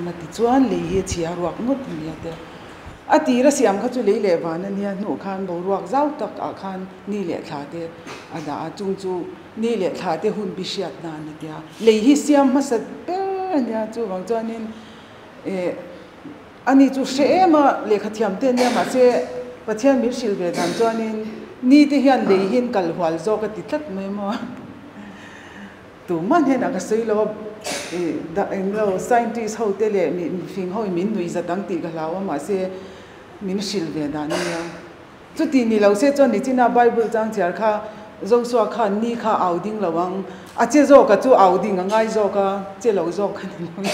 siam a tichuan lei hi a chhia ruak ngawt a nia te. A tir a siam kha chu lei leh van a nia hnuh khan boruak zau tak ah khan ni leh thla te a dah a chung chu ni leh thla te hun bi hriat nan a tia. Lei hi siam hmasa ber a nia chuvang chuanin eh ani chu hre em a lehkha thiam te ania mahse Pathian min hrilh ve dan chuanin ni te hian lei hi an kal hual zawk a ti tlat mai maw. Tumah hnenah ka sawi lo a, ih dah eng lo scientist ho te leh mi mifing ho in min nuih zat ang tih ka hlau a mahse min hrilh ve dan a nia. Chuti ni lo se chuan nichina Bible chang chhiar kha Joshua khan ni kha au ding lo ang, a che zawk a chu au ding a ngai zawk a, che lo zawk kha ni lo in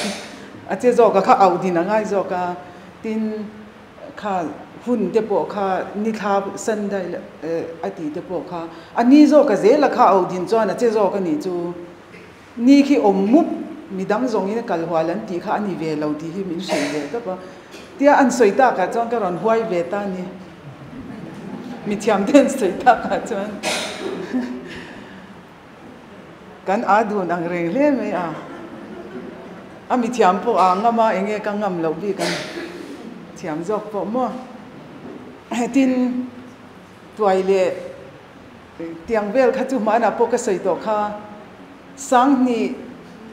a che zawk a kha au din a ngai zawk a, tin Kha hun te pawh kha ni thla Sunday a tih te pawh kha a ni zawk a zel a kha auh din chuan a che zawk a nih chu. Ni khi awm mup midang zawng in a kal hual an tih kha a ni ve lo tih hi min hrilh ve tawp a. Tia an sawi tak ah chuan ka rawn huai ve ta a ni. Mithiam te an sawi tak ah chuan kan aa dun ang reng hle mai a. A mithiam pawh aa ngam a, enge ka ngam loh bik ang thiam zawk pawh maw. Tin, tuai leh tiang vel kha chu hmanah pawh ka sawi tawh kha, Sanghnih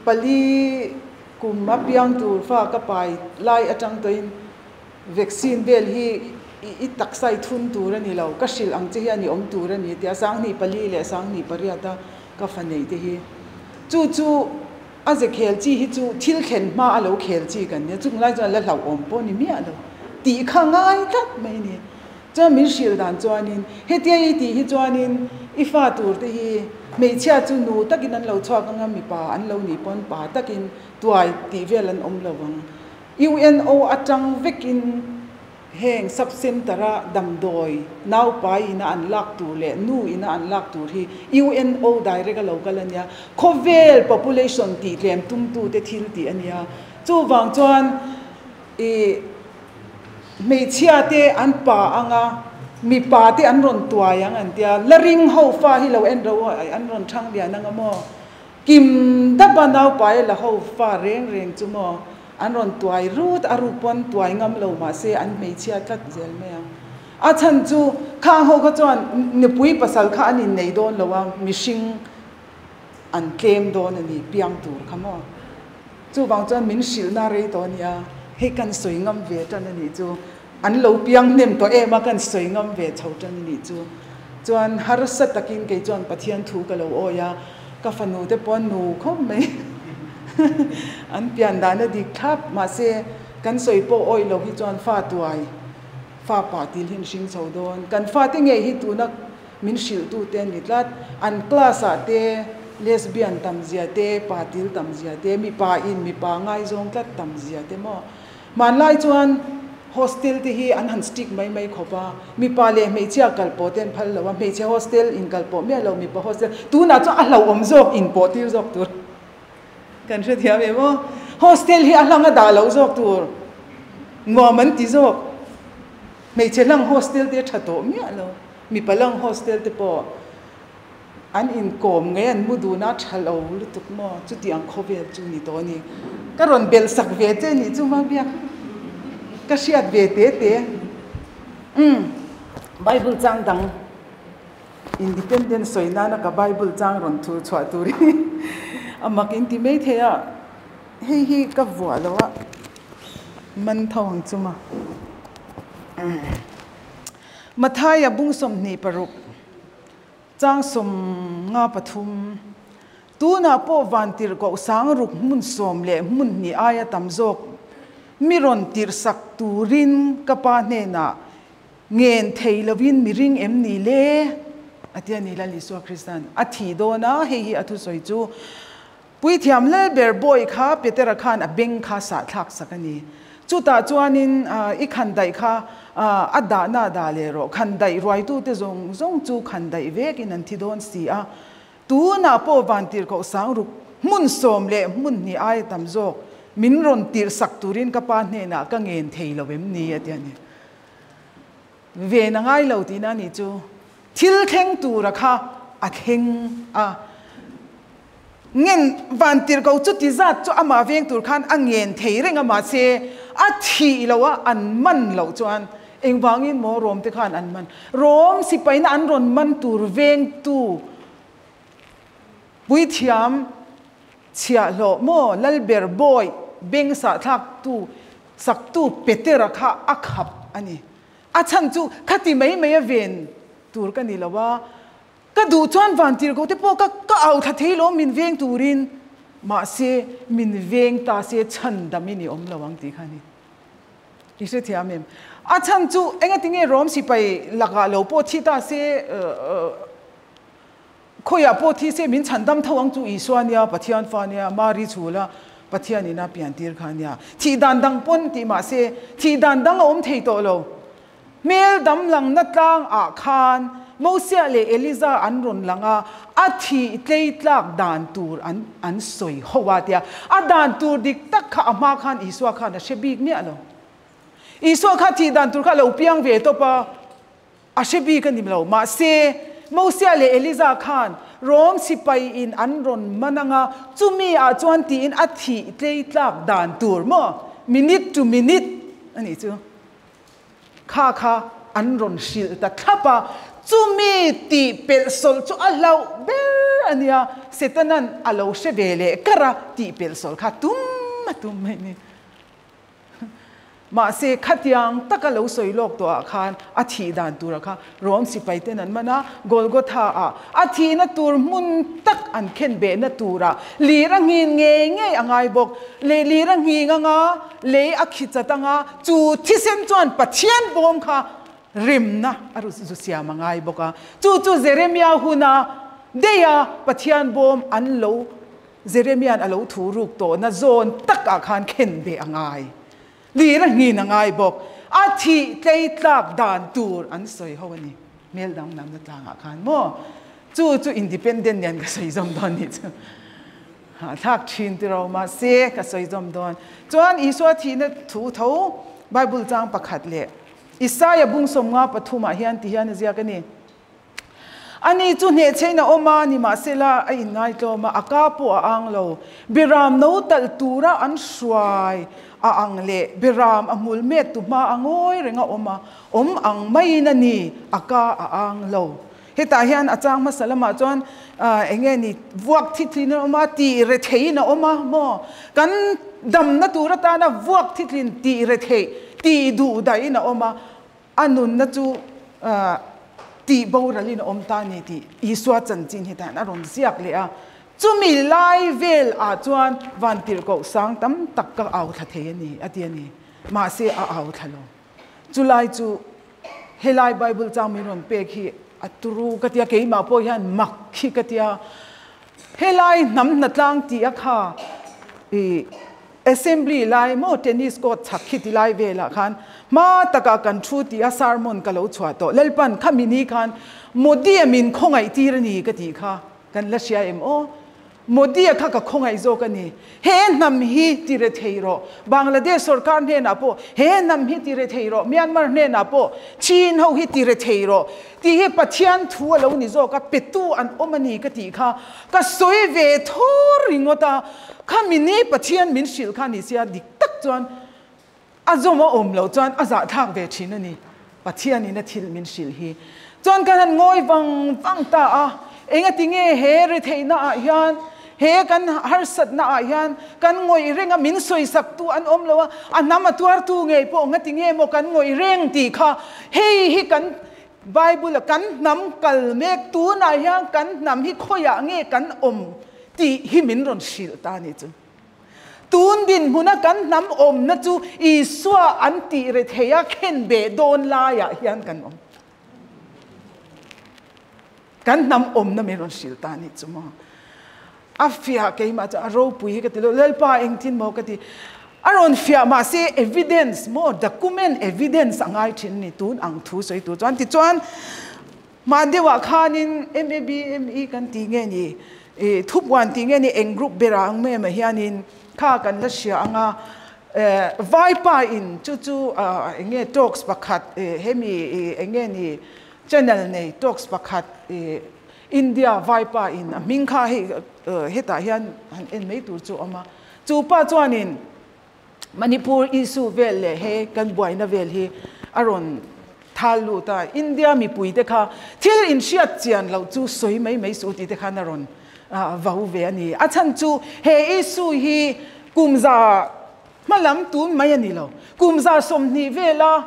pali kum a piang tur fa ka pai lai atang tawhin Vaccine vel hi i taksa i thun tur a ni lo, ka hrilh ang che hian i awm tur a ni tia 24 leh 28 a ka fa neih te hi. Chu chu a ze khel chi hi chu thil thlen hma a lo khel chi kan nia, chung lai chuan la hlauhawm pawh ni miah lo tih kha ngai tlat mai a ni. Chuan min hrilh dan chuanin hetia i tih hi chuanin i fa tur te hi hmeichhia chu nu takin an lo chhuak anga mipa an lo nih pawn pa takin tuai tih vel an awm lo vang. UNO atang vekin heng sub centre a damdawi naupai ina an lak tur leh nu ina an lak tur hi UNO direct a lo kal a nia. Khawvel population tih tlem tumtute thil tih a nia. Chuvang chuan ih hmeichhia te an pa anga mipa te an rawn tuai ang an tia. La ring ho fa hi lo en ro an rawn thang lian anga maw? Kim dapa naupai la ho fa reng reng chu maw an rawn tuai rut a ruk pawn tuai ngam lo mahse an hmeichhia tlat zel mai ang. A chhan chu khang ho kha chuan nupui pasal kha an innei dawn lo a, mihring an tlem dawn a ni piang tur kha maw. Chuvang chuan min hrilhna rei tawh a nia, hei kan sawi ngam ve tan a nih chu. An lo piang hnem tawh em a, kan sawi ngam ve chho tan a nih chu. Chuan harsa takin kei chuan Pathian thu ka lo awi a, ka fanu te pawh an nu khawp mai. An pian dan a dik thlap, mahse kan sawi pawh awi lo hi chuan fa tuai, fa pah til hi an hring chho dawn. Kan fate ngei hi tuna min hrilhtu te an ni tlat. An class ah te lesbian tam zia te, pa til tam zia te, mipa in mipa ngaizawng tlat tam zia te maw. Hmanlai chuan hostel te hi an han strict mai mai khawp a, mipa leh hmeichhia kal pawh te an phal lo a, hmeichhe hostel in kal pawh miah lo mipa hostel, tunah chuan a hlauhawm zawk in pawh tir zawk tur kan hrethiam em aw, hostel hi a hlang a dah loh zawk tur nuam an ti zawk, hmeichhe hlang hostel te a tha tawh miah lo, mipa lang hostel te pawh. An inkawm nge an mu dun a tha lo lutuk maw? Chuti ang khawvel chu ni tawh a ni. Ka rawn belh sak ve che nih chu Mabiak. Ka hriat ve te te. Umm Bible chang dang Independence sawi nana ka Bible chang rawn thur chhuah tur hi a mak in ti mai thei a. Hei hi ka vuah lo a man tho ang chu ma. Mathaia bung 26. Chang 53, Tunah pawh van tirhkoh sang ruk hmun sawm leh hmun hnih aia tam zawk mi rawn tirhsak turin ka pa hnenah ngen thei lovin mi ring em ni le? A ti a ni. Lal Isua Krista'n a thih dawn a, hei hi a thusawi chu Puithiam Lalber bawi kha Petera khan a beng kha sahthlak sak a ni. Chutah chuanin i khandaih kha a dahna a dah leh rawh. Khandaih ruaitute zawng zawng chu khandaih vekin an thi dawn si a. Tunah pawh vantirhkoh sang ruk hmun sawm leh hmun hnih aia tam zawk min rawn tirhsak turin ka pa hnenah ka ngen thei lo em ni? a ti a ni. Ven a ngai lo tihna a nih chu. Thil thleng tura kha a thleng a. Ngen vantirhko chuti zat chu amah veng tur khan a ngen thei reng a mahse a thih loh a an man loh chuan engvangin maw Rom te khan an man? Rom sipaina an rawn man tur vengtu puithiam chhiahhlawh maw Lalber bawi beng sahthlaktu saktu Petera kha a khap a ni. A chhan chu khati mai mai a ven tur ka ni lo a, Ka duh chuan vantirhkoh te pawh ka ka au thla thei lo min veng turin, mahse min veng ta se chhan dam in i awm lo ang tih kha a ni. I hrethiam em? A chhan chu engatinge Rom sipai lakah lo pawh thi ta se khawiah pawh thi se min chhan dam tho ang chu Isua nia, Pathian fa nia, Mari chhula Pathian ina pian tir kha a nia. Thih dan dang pawn tih mahse thih dan dang a awm thei tawh lo. Hmel dam langna tlang ah khan Mosia leh Eliza an rawn lang a, a thih tlei tlak dan tur an an sawi ho a tia. A dan tur dik tak kha a hma khan Isua khan a hre bik miah lo. Isua kha thih dan tur kha a lo piang ve tawp a, a hre bik a ni lo. Mahse, Mosia leh Eliza khan Rom sipai in an rawn man ang a, chumi ah chuan tiin a thih tlei tlak dan tur maw? Minute to minute a nih chu. Kha kha an rawn hrilh ta thlap a, chumi tih pelh sawlh chu a hlauh ber a nia, Setana'n a lo hre ve leh kar a, tih pelh sawlh kha tum a tum mai ni. Mahse, khatiang taka lo sawi lawk tawhah khan a thih dan turah kha Rom sipai ten an man a, Golgotha ah a thihna tur hmun tak an khen behna turah lir a nghin ngei ngei a ngai bawk. Lei lir a nghing anga, lei a khi chat anga, chu thisen chuan Pathian bawm kha rimna a zu siam a ngai bawk a. Chu chu Jeremia huna deiha Pathian bawm an lo Jeremia'n a lo thu ruk tawhna zawn takah khan khen beh a ngai. Lir a nghin a ngai bawk. A thih tlei tlak dan tur an sawi ho a ni. Hmel danglamna tlangah khan maw? Chu chu independent nen ka sawi zawm dawn nih chu. Hahthlak thin tiro mahse ka sawi zawm dawn. Chuan Isua thihna thu tho Bible chang pakhat leh Isaia bung sawmnga pathumah hian ti hian a ziak a ni. Ani chu hnehchhein a awm a, nimahsela a inngai tlawm a, a ka pawh a ang lo. Biram no talh tura an hruai a ang leh biram a hmul met tu hma a ngawi reng a awm a, awm ang maiin a ni, a ka a ang lo. Hetah hian a chang hmasa lamah chuan eng nge ni, vuak thitlin a awm a, tih retheiin a awm a maw? Kan damna tur atana vuak thitlin tih retheih, tih duh dahin a awm a, a nunna chu tih boralin a awm ta a ni tih Isua chanchin hetah hian a rawn ziak leh a. Chumi lai vel ah chuan vantirhkoh sang tam tak ka au thla thei a ni, a ti a ni. Mahse a au thla lo. Chulai chu helai Bible chang min rawn pek hi a turu ka tia, keimah pawh hian mak hi ka tia. Helai hnam hnatlang tih a kha i Assembly lai maw tennis court chhak khi ti lai velah khan hma takah kan thu tih a sermon ka lo chhuah tawh. Lalpan khami ni khan Modi-a min khawngaih tir a ni ka tih kha kan la hria em aw? Modi-a kha ka khawngaih zawk a ni. He hnam hi ti re thei rawh. Bangladesh sorkar hnenah pawh he hnam hi ti re thei rawh. Myanmar hnenah pawh Chin ho hi ti re thei rawh. Tih hi Pathian thu a lo ni zawk a, petu an awm a ni ka tih kha ka sawi ve thur ringawt a. Khami ni Pathian min hrilh kha ni sia dik tak chuan a zawm a awm loh chuan a zahthlak ve thin a ni. Pathianin a thil min hrilh hi. Chuan kan han ngawi vang vang ta a, engati nge he retheihna ah hian, he kan harsatna ah hian kan ngawih reng a, min sawisak tu an awm lo a, a hnam a tuartu ngei pawh ngati nge maw kan ngawih reng tih kha hei hi kan Bible a kan hnam kal mek tunah hian kan hnam hi khawiah nge kan awm tih hi min rawn hrilh ta a nih chu. Tun dinhmuna kan hnam awmna chu Isua an tih re thei a khen beh dawn laiah hian kan awm. Kan hnam awmna min rawn hrilh ta a nih chu maw. A fiah keimah chu a ropui hi ka ti lo, Lalpa engtin maw ka ti. A rawn fiah mahse evidence maw document evidence a ngai thin ni tun ang thu sawi tur chuan. Tichuan hma deuhah khanin MABME kan tih nge ni ih thupuan tih nge ni eng group berah ang em ah hianin kha kan la hria ang a Vaipa in chu chu eng nge talks pakhat hemi eng nge ni channel nei talks pakhat ih. India vaipa in a hming kha hei hetah hian han en mai tur chu a awm a. Chu pa chuanin Manipur issue vel leh he kan buaina vel hi a rawn thal lut a. India mipui te kha thil inhriat chian loh chu sawi mai mai suh tih te khan a rawn vau ve a ni. A chhan chu he issue hi kum za hmalam tun mai a ni lo. Kum 120 vela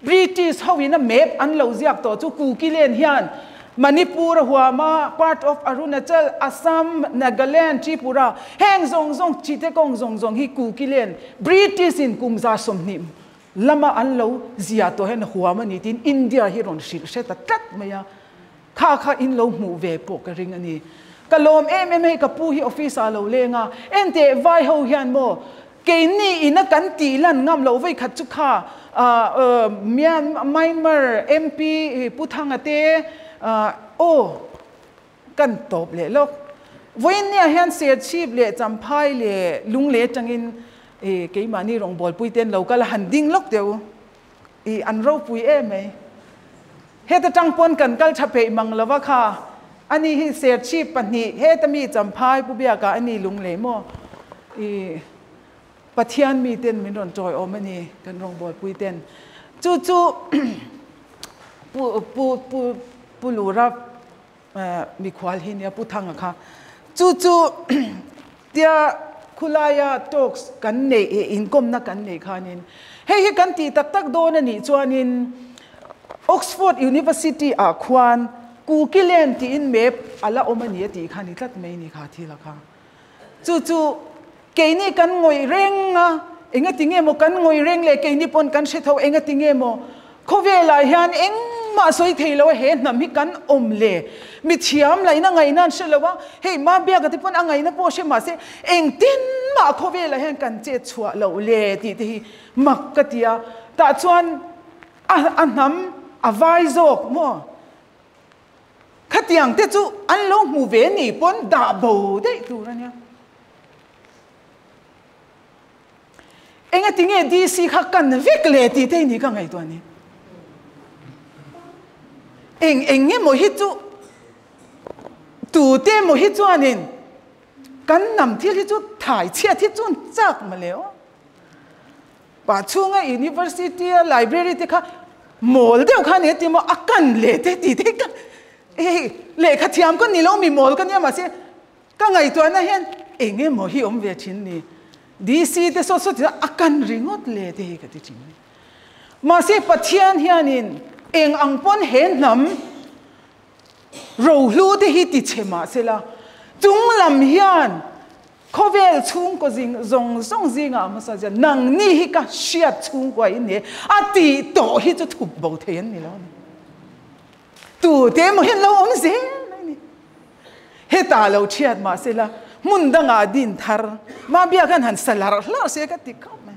British ho in a map an lo ziak tawh chu Kukiland hian Manipur a huam a, part of Arunachal, Assam, Nagaland, Tripura heng zawng zawng Chittagong zawng zawng hi Kukiland British in kum 120 lama an lo zia tawh hian a huam a ni tiin India hi rawn hrilh hre ta tlat mai a, kha kha in lo hmuh ve pawh ka ring a ni. Ka lawm em em hei ka pu hi office ah a lo leng a, enteh vai ho hian maw Keini ina kan tih lan ngam loh vei khat chu kha Myanmar MP Pu Thanga te aw kan tawp leh lawk. Vawiinniah hian Serchhip leh Champhai leh Lunglei atangin keimahni rawngbawlpui te an lo kal a, han ding lawk deuh i an ropui em mai. Heta tang pawn kan kal tha peih mang lova kha ani hi Serchhip pahnih heta mi Champhai Pu Biaka ani Lunglei maw i Pathian mi ten min rawn tawi awm ani kan rawngbawlpui ten chu chu Pu Pu Pu Pu Lura mikhual hi nia Pu Thanga kha chu chu tia khulaia talks kan neih eh inkawmna kan neih khanin hei hi kan tih tak tak dawn a nih chuanin Oxford University ah khuan Kukiland tiin map a la awm a ni a tih kha ni tlat mai ni kha thil a kha chu chu keini kan ngawih reng a engati nge maw kan ngawih reng leh keini pawn kan hre tho engati nge maw Khawvelah hian engmah sawi thei lo a he hnam hi kan awm le. Mi thiam laihna ngaihna an hre lo a, hei Mabiaka te pawn a ngaihna pawh hre mahse engtin mah khawvelah hian kan chet chhuah loh le tih te hi mak ka ti a. Tah chuan a a hnam a vai zawk maw? Khatiang te chu an lo hmu ve ni pawn dah bo daih tur a nia. Engati nge DC kha kan vek le tih te ni ka ngaihtuah ni. Eng eng nge maw hi chu tu te maw hi chuanin kan nam thil hi chu thai chhiat hi chuan chak ma le aw. Pa chhunga university a library te kha mawl deuh kha ni a ti maw a kan le te tih te ka hei lehkha thiam ka ni lo mi mawl ka nia mahse Ka ngaihtuahna hian eng emaw hi awm ve thin ni? DC te sawt sawt hi a kan ringawt le te hi ka ti thin ni. Mahse Pathian hianin eng ang pawn he hnam rohlu te hi ti chhe mah sela, chung lam hian khawvel chhungkaw zing zawng zawng zingah hmasa zia nangni hi ka hriat chhungkua in ni a tih tawh hi chu thup bo thei an ni lo a ni. Tute emaw hian lo awm zel mai ni. Hetah lo thiat mah sela hmun dangah din thar mah biak hian han sa larh hlarh se ka ti khawp mai.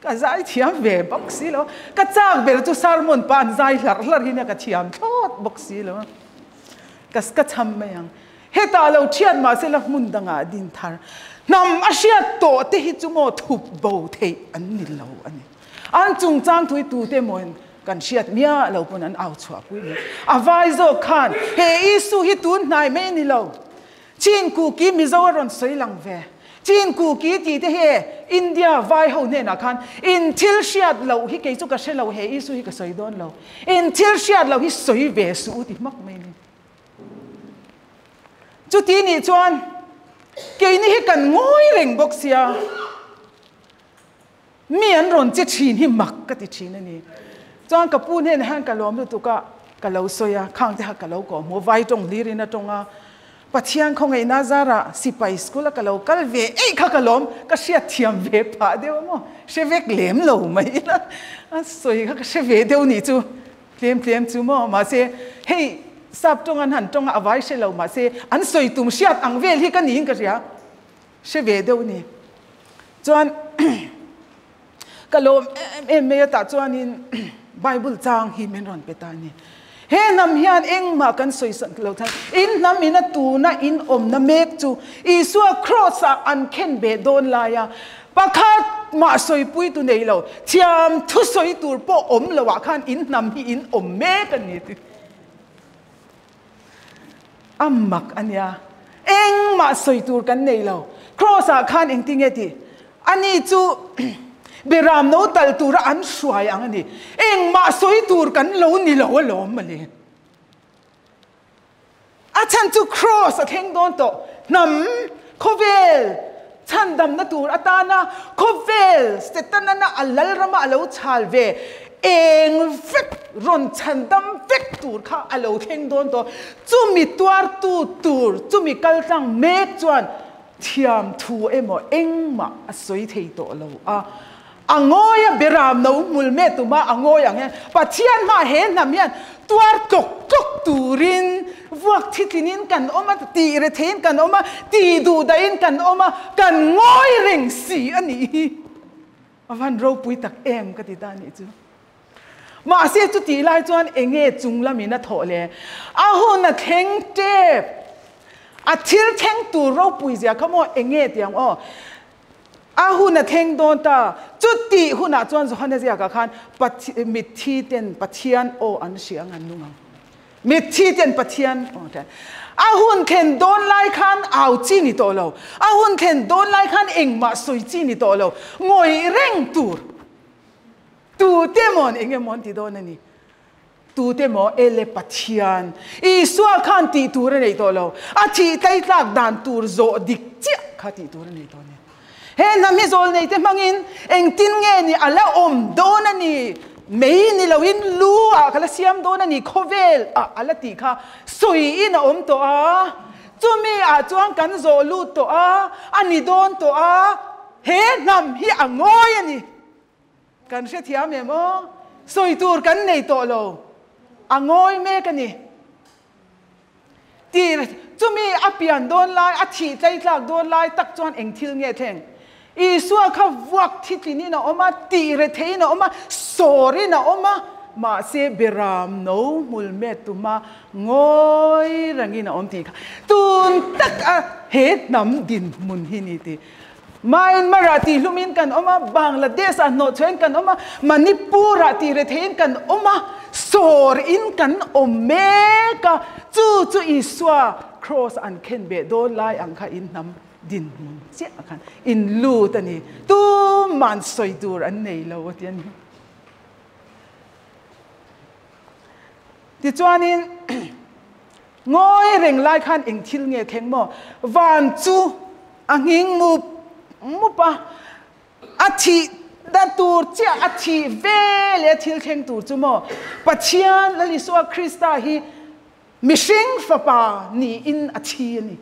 Ka zai thiam ve bawk si lo. Ka chak ber chu sermon pa an zai hlarh hlarh hi nia ka thiam thlawt bawk si lo. Ka ka cham mai ang. Hetah lo thiat mah sela hmun dangah din thar hnam a hriat tawh te hi chu maw thup bo theih an ni lo a ni. An chungchang thui tute maw Kan hriat miah lo pawn an au chhuahpui mai. A vai zawk khan he issue hi tun hnai mai a ni lo. Chin Kuki Mizo a rawn sawi lang ve. Chin Kuki tih te hi India vai ho hnenah khan in thil hriat loh hi kei chu ka hre lo he issue hi ka sawi dawn lo. In thil hriat loh hi sawi ve suh u ti hmak mai a ni. Chuti nih chuan keini hi kan ngawi reng bawk sia. Mi an rawn che thin hi mak ka ti thin a ni. Chuan ka pu hnenah hian ka lawm lutuk a, ka lo sawi a, khang te kha ka lo kawh hmu a, vai tawng hlir in a tawng a. Pathian khawngaihna zarah sipai school a ka lo kal ve eih kha ka lawm, ka hriat thiam ve phah deuh a maw, hre vek lem lo mai ila a sawi kha ka hre ve deuh nih chu tlem tlem chu maw, mahse hei sap tawng an han tawng a, a vai hre lo mahse an sawi tum hriat ang vel hi ka niin ka hria. Hre ve deuh ni. Chuan ka lawm em em mai a tah chuanin Bible chang hi min rawn pe ta a ni. He hnam hian engmah kan sawi sak lo thei. In hnam ina tuna in awmna mek chu Isua cross ah an khen ve dawn lai a, pakhat mah sawipui tu nei lo, thiam thu sawi tur pawh awm lo ah khan in hnam hi in awm mek a ni. A mak a nia. Engmah sawi tur kan nei lo. Kraws ah khan engtin nge tih? Ani chu Beram no tal tura an hruai ang a ni. Engmah sawi tur kan lo ni lo alawm mawle. A chhan chu Kraws a thleng dawn tawh. Hnam khawvel chhandamna tur atana khawvel Setanana a lalrama a lo chhal ve eng vek rawn chhandam vek tur kha a lo thleng dawn tawh. Chumi tuartu tur, chumi kaltlang mek chuan thiam thu emaw engmah a sawi thei tawh lo a. A ngawi a beram no hmul me tuma a ngawi ang hian Pathian hma he hnam hian tuar tlawk tlawk turin vuak thitlinin kan awm a, tih retheiin kan awm a, tih duh dahin kan awm a, kan ngawi reng si a nih hi. A van ropui tak em ka ti ta a nih chu. Mahse chutih lai chuan enge chung lamin a thawh le? A hun a thleng tep. A thil thleng tur ropui zia kha maw enge ti ang aw? A hun a thleng dawn ta. Chutih hunah chuan Johana ziakah khan mitthi ten Pathian aw an hria ang an nung ang. Mitthi ten Pathian aw an hria. A hun thlen dawn lai khan au chi ni tawh lo. A hun thlen dawn lai khan engmah sawi chi ni tawh lo. Ngawih reng tur. Tute mawn eng emaw an ti dawn a ni. Tute maw ele Pathian Isua khan tih tur a nei tawh lo. A thih tlaitlak dan tur zawh dik chiah kha tih tur a nei tawh a ni. He hnam hi zawl neite hmangin engtin nge ni a la awm dawn a ni, mei ni loin lu ah ka la siam dawn a ni, khawvel ah a la tih kha sawiin a awm tawh a. Chumi ah chuan kan zawh lut tawh a, a ni dawn tawh a, he hnam hi a ngawi a ni. Kan hrethiam em aw? Sawi tur kan nei tawh lo. A ngawi mek a ni. Tir, chumi a pian dawn lai, a thih tlaitlak dawn lai tak chuan eng thil nge thleng? Isua kha vuak thitlinin a awm a, tih retheiin a awm a, sawrin a awm a, mahse beram no hmul met tuma ngawi rangin a awm tih kha tun tak a he hnam dinhmun hi ni tih Myanmar-ah tihlumin kan awm a, Bangladesh-ah hnawhchhuahin kan awm a, Manipur-ah tihretheiin kan awm a, sawrin kan awm mek a, chu chu Isua kraws an khen beh dawn lai ang kha in hnam dinhmun chiah khan in lut a ni. Tuman sawi tur an nei lo a ti a ni. Tichuanin Ngawi reng lai khan eng thil nge thleng maw? Van chu a nghing mup mup a, a thih dan tur chiah a thih ve leh a thil thleng tur chu maw? Pathian Lal Isua Krista hi mihring fapa niin a thi a ni.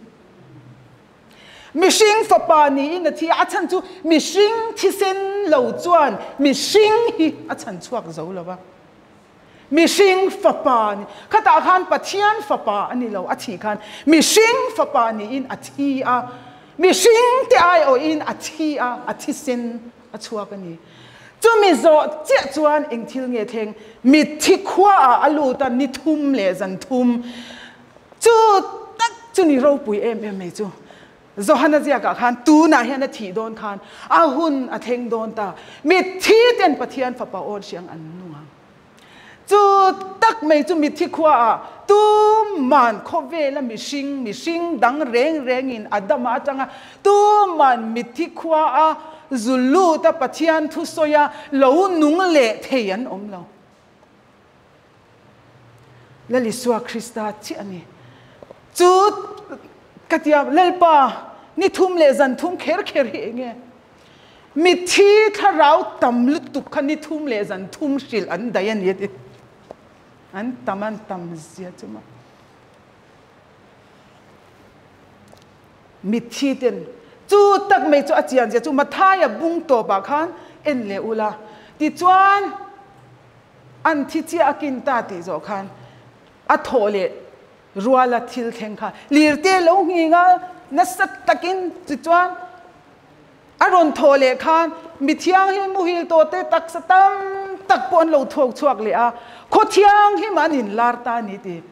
Mihring fapa niin a thi a, a chhan chu mihring thisen lo chuan mihring hi a chhan chhuak zo lo va. Mihring fapa ni. Khatah khan Pathian fapa a ni lo, a thih khan mihring fapa niin a thi a, mihring te aiawhin a thi a, a thisen a chhuak a ni. Chumi zawh chiah chuan eng thil nge thleng? Mitthi khuaah a lut a, ni thum leh zan thum. Chu tak chu ni ropui em em mai chu. Johana ziakah khan tunah hian a thih dawn khan a hun a thleng dawn ta. Mitthi ten Pathian fapa awn hriang an nung ang. Chu tak mai chu mitthi khuaah tuman khawvela mihring, mihring dang reng rengin Adama atanga tuman mitthi khuaa zu luta Pathian thusawia lo nung leh thei an awm lo. Lal Isua Krista chiah a ni. Chu ka tia Lalpa ni thum leh zan thum kher kher hi eng nge? Mitthi thlarau tam lutuk kha ni thum leh zan thum hrilh an daih a ni a ti. An tam an tam zia chu maw. Mitthi ten chu tak mai chu a chian zia chu Mathaia bung tawpah khan en leh ula. Tichuan An thi chiah a kin ta tih zawh khan a thawh leh ruala thil thleng kha lirte lo nghing a, nasa takin tichuan a rawn thawh leh khan mi thianghlim muhil tawh te taksa tam tak pawh an lo thawk chhuak leh a, khaw thianghlim an inlar ta a ni tih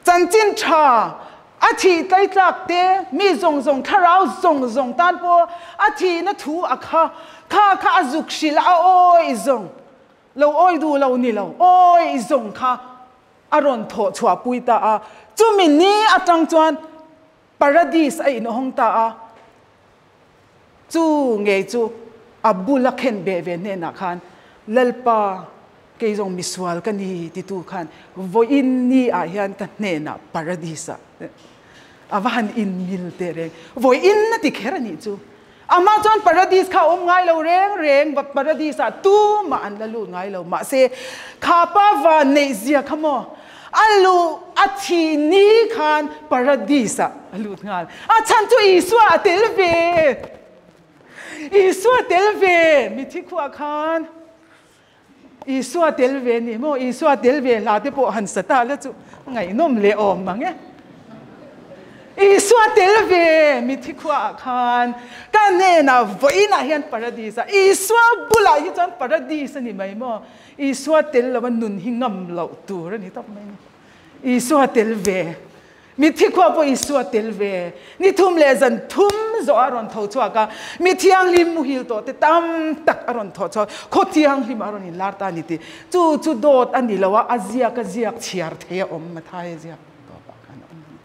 chanchin tha a thih tlaitlak te mi zawng zawng thlarau zawng zawng tan pawh a thihna thu a kha kha kha a zuk hrilh a awi zawng. Lo awi duh lo ni lo, awi zawng kha A rawn thawh chhuahpui ta a. Chumi ni atang chuan Paradis a inhawng ta a. Chu ngei chu a bula khen beh ve hnenah khan, Lalpa, kei zawng misual ka ni titu khan vawiin ni ah hian ka hnenah Paradis ah a va han inmil teh reng. Vawiin a ti kher a nih chu. Amah chuan Paradis kha a awm ngai lo reng reng, Paradis ah tumah an la lut ngai lo. Mahse, kha pa van neih zia kha maw? A luh a thih ni khan Paradis ah a lut nghal. A chhan chu Isua a tel ve. Isua tel ve mithi khuah khan Isua tel ve ni maw? Isua tel ve hla te pawh han sa ta la chu ngaihnawm leh awm mang e. Isua tel ve mithi khuaah khan ka hnenah vawiinah hian Paradis ah Isua bulah hi chuan Paradis a ni mai maw? Isua tel lova nun hi ngam loh tur a ni tawp mai ni. Isua tel ve. Mitthi khua pawh Isua tel ve. Ni thum leh zan thum zawh a rawn tho chhuak a, mi thianghlim muhil tawh te tam tak a rawn tho chhuak. Khaw thianghlim a rawn inlar ta a ni tih. Chu chu dawt a ni lo a, a ziak a ziak chhiar thei a awm, Mathaia ziak tawpah khan a awm a ni.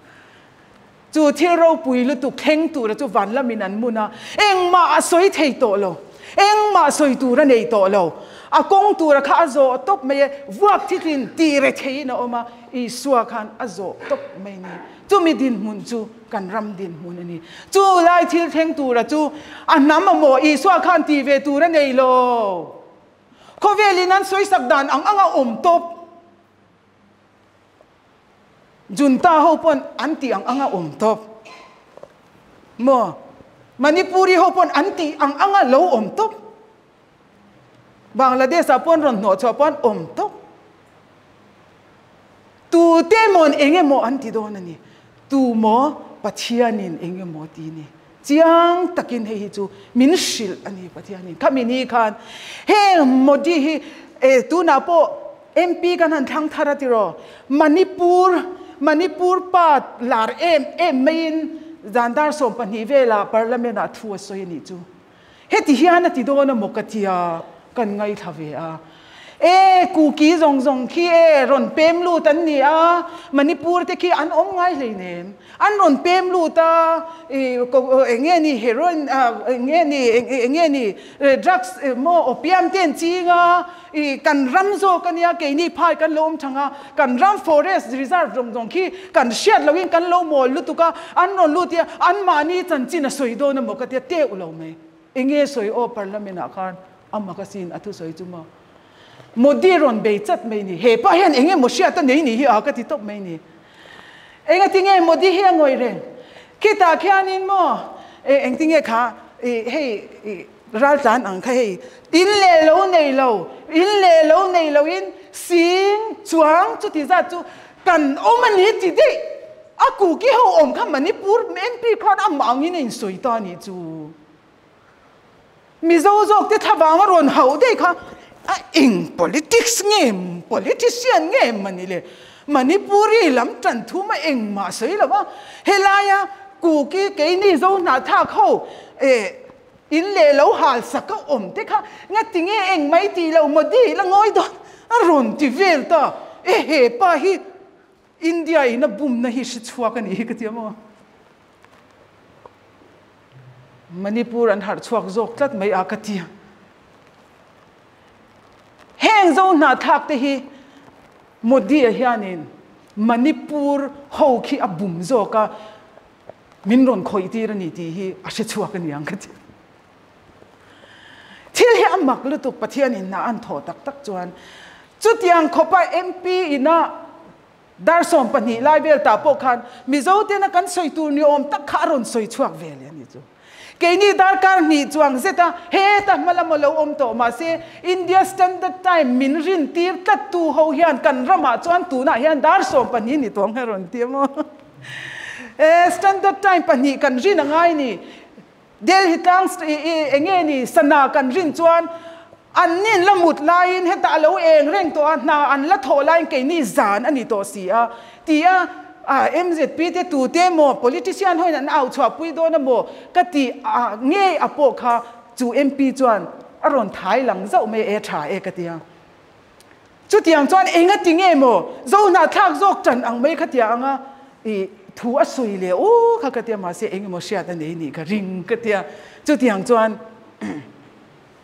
Chu thil ropui lutuk thleng tura chu van lamin an mun a, engmah a sawi thei tawh lo. Engmah sawi tur a nei tawh lo. A kawng tura kha a zawh tawp mai e, vuak thitlin tih re theiin a awm a, Isua khan a zawh tawp mai ni. Chumi dinhmun chu kan ram dinhmun a ni. Chu lai thil thleng tura chu a hnam a maw Isua khan tih ve tur a nei lo. Khawvelin an sawisak dan ang anga awm tawp. Junta ho pawn an tih ang anga awm tawp maw? Manipuri ho pawn an tih ang anga lo awm tawp. Bangladesh ah pawn rawn hnawh chhuah pawn awm tawp. Tu te mawn eng emaw an ti dawn a ni. Tu maw Pathianin eng emaw ti ni. Chiang takin hei hi chu min hrilh a ni Pathianin. Khami ni khan heng Modi hi e tunah pawh MP kan han thlang thar a tiraw? Manipur Manipur pa lar em em maiin zan dar 12 velah Parliament ah thu a sawi a nih chu. Heti hian a ti dawn a maw ka tia kan ngaithla ve a. E, Kuki zawng zawng khi e, rawn pem lut an ni a, Manipur te khi an awm ngai hleinem. An rawn pem lut a, i eng nge ni heroin, eng nge ni, eng nge ni drugs maw opium te an ching a, i kan ram zawk a nia, keini phai kan lo awm thang a, kan ram forest reserve zawng zawng khi kan hriat lohin kan lo mawl lutuk a, an rawn lut i anmahni chanchin a sawi dawn a maw ka tia teuh lo mai. Enge sawi aw parliament ah khan a magazine a thusawi chu maw Modi rawn bei chat mai ni he pa hian enge maw hriat a nei ni hi a ka ti tawp mai ni enga tinge Modi hi a ngawi reng khitah khianin maw e engtinge kha i hei i raltlan ang kha hei in leh lo nei lo in leh lo nei lo in sing chuang chuti zat chu kan awm a ni ti daih A kuki ho awm kha Manipur MP khan amah angin a insawi ta a nih chu. Mizo zawk te thlavang a rawn hauh daih kha a eng politics nge politician nge mani le Manipuri lam tan thum a engmah sawi lo a helaia kuki keini zo hnahthlak ho eh in leh lo hal sak a awm te kha ngati nge eng mai tih lo Modi la ngawi dawn a rawn ti vel ta e he pa hi India in a bumna hi hre chhuak a nih hi ka ti a maw? Manipur an harh chhuak zawk tlat mai a ka ti a. Heng zo hnahthlak te hi Modi-a hianin Manipur ho khi a bum zawk a, min rawn khawih tir a ni tih hi a hre chhuak a ni ang ka ti. Thil hi a mak lutuk Pathianin hna an thawh tak tak chuan chutiang khawpa MP ina dar 12 lai vel tah pawh khan Mizo tena kan sawi tur ni awm tak kha a rawn sawi chhuak ve leh a ni chu. Keini darkar hnih chuang zeta heta hma lama lo awm tawh mahse India Standard Time min rin tir tlat tu ho hian kan ramah chuan tunah hian dar 12 ni tawng hi a rawn ti a maw? E Standard Time pahnih kan rin a ngai ni. Delhi tlang enge ni sana kan rin chuan an nin la mut laiin hetah a lo eng reng tawh a, hna an la thawh laiin keini zan a ni tawh si a ti a, MZP te tute emaw politician hoin an au chhuahpui dawn emaw ka tih ngei a pawh kha chu MP chuan a rawn thai lang zauh mai e tha e ka ti a. Chutiang chuan engati nge maw Zohnahthlak zawk ṭan ang mai kha tia anga i thu a sawi leh aw kha ka tia mahse engemaw hriat a nei nih ka ring ka tia. Chutiang chuan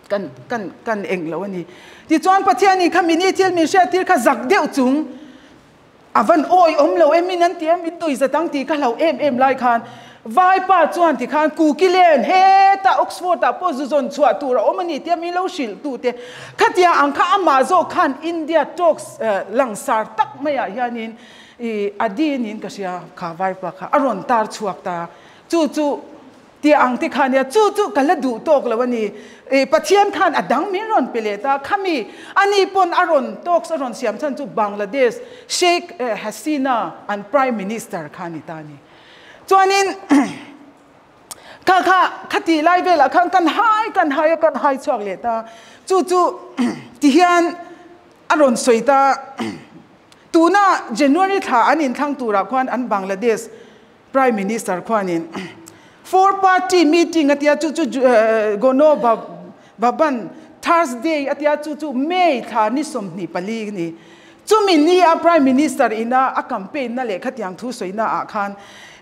kan kan kan eng lo a ni. Tichuan Pathianin kha mini thil min hriattir kha zak deuh chung A van awi awm lo em in an ti a, min tui zat ang tih ka hlauh em em lai khan Vaipa chuan ti khan Kukilen hetah Oxford ah pawh zu zawn chhuah tur a awm a ni tia min lo hrilh tu te khatia ang kha amah zawk khan India talks langsar tak maiah hianin i Adi niin ka hria kha Vaipa kha a rawn tar chhuak ta chu chu Tih ang te kha nia, chu chu ka la duh tawk lo a ni. I Pathian khan a dang min rawn pe leh ta. Khami ani pawn a rawn talks a rawn siam chhan chu Bangladesh Sheikh Hasina an Prime Minister kha a ni ta a ni. Chuanin kha kha khatih lai velah khan kan hai kan hai a kan hai chhuak leh ta. Chu chu tihian a rawn sawi ta. Tuna January thla an inthlang turah khuan an Bangladesh Prime Minister khuanin four party meeting a tia chu chu Gono Bhaban Thursday a tia chu chu May thla ni 24 ni. Chumi ni a Prime Minister ina a campaign na leh khatiang thu sawina ah khan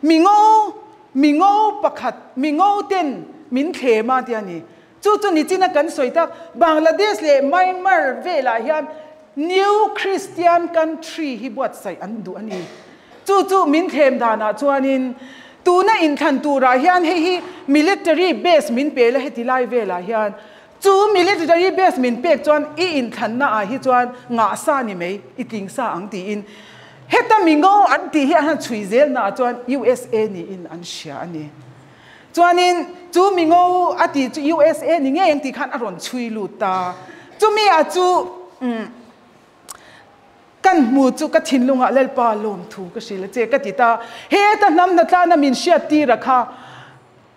mi ngo mi ngo pakhat mi ngo ten min thlem a tia ni. Chu chu nichina kan sawi tak Bangladesh leh Myanmar velah hian New Christian Country hi buatsaih an duh a ni. Chu chu min thlem danah chuanin tuna inthlan turah hian hei hi military base min pe la heti lai velah hian chu military base min pek chuan i inthlanna ah hi chuan ngah sa ni mai i tling sa ang tiin heta mingo an tih hi an han chhui zelnaah chuan USA niin an hria a ni. Chuanin chu mingo a tih chu USA ni ngei ang tih khan a rawn chhui lut ta. Chumi ah chu kan hmu chu ka thinlungah Lalpa lawmthu ka hrilh a che ka ti ta. Heta hnam hnatlana min hriat tir a kha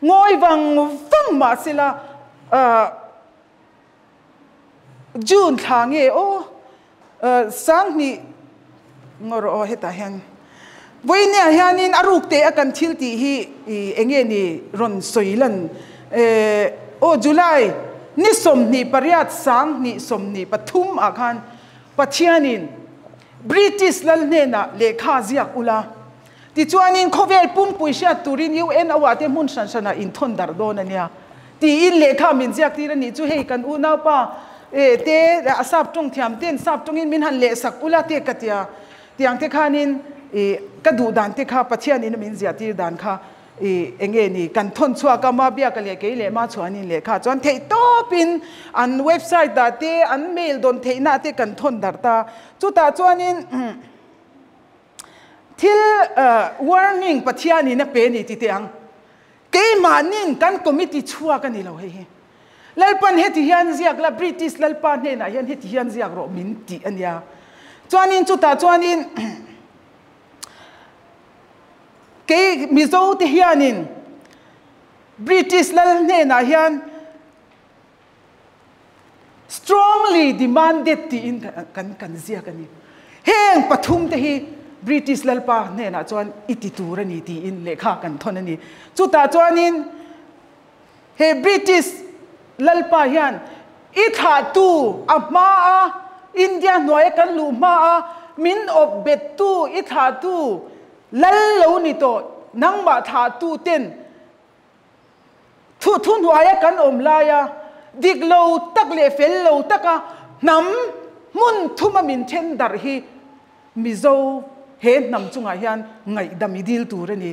ngawi vang vang mahsela June thla nge aw 2000 ngawr aw hetah hian vawinia hianin a ruk teh a kan thil tih hi eng nge ni rawn sawi lan aw July ni 28 2023 ah khan Pathianin British lal hnenah lehkha ziak ula Tichuanin khawvel pumpui hriat turin UNO ah te hmun hran hranah inthawn darh dawn a nia tiin lehkha min ziak tir a nih chu hei kan unaupa te a sap tawng thiam ten sap tawngin min han lehsak ula te ka tia tiang te khanin ka duh dan te kha Pathianin a min ziah tir dan kha enge ni kan thawn chhuak a ma biaka leh kei leh ma chhuanin lehkha chuan theih tawpin an website ah te an mail dawn theihna te kan thawn darh ta chutah chuanin Thil warning Pathianin a pe ni ti teh ang. Keimahnin kan committee chhuak a ni lo hei hi. Lalpan heti hian ziak la, British Lalpa hnenah hian heti hian ziak rawh min tih a nia. Chuanin chutah chuanin kei Mizo te hianin British Lal hnenah hian Strongly demanded tiin kan kan ziak a ni. Heng pathum te hi British Lalpa hnenah chuan i ti tur a ni tiin lehkha kan thawn a ni. Chutah chuanin he British Lalpa hian i thlahtu a hmaa India hnuaia kan luh hmaa min awp bettu i thlahtu lal lo ni tawh nangmah thlahtu ten Thu thuhnuaia kan awm laia dik lo tak leh fel lo taka hnam hmun thuma min then darh hi Mizo he hnam chungah hian ngaihdam i dil tur a ni.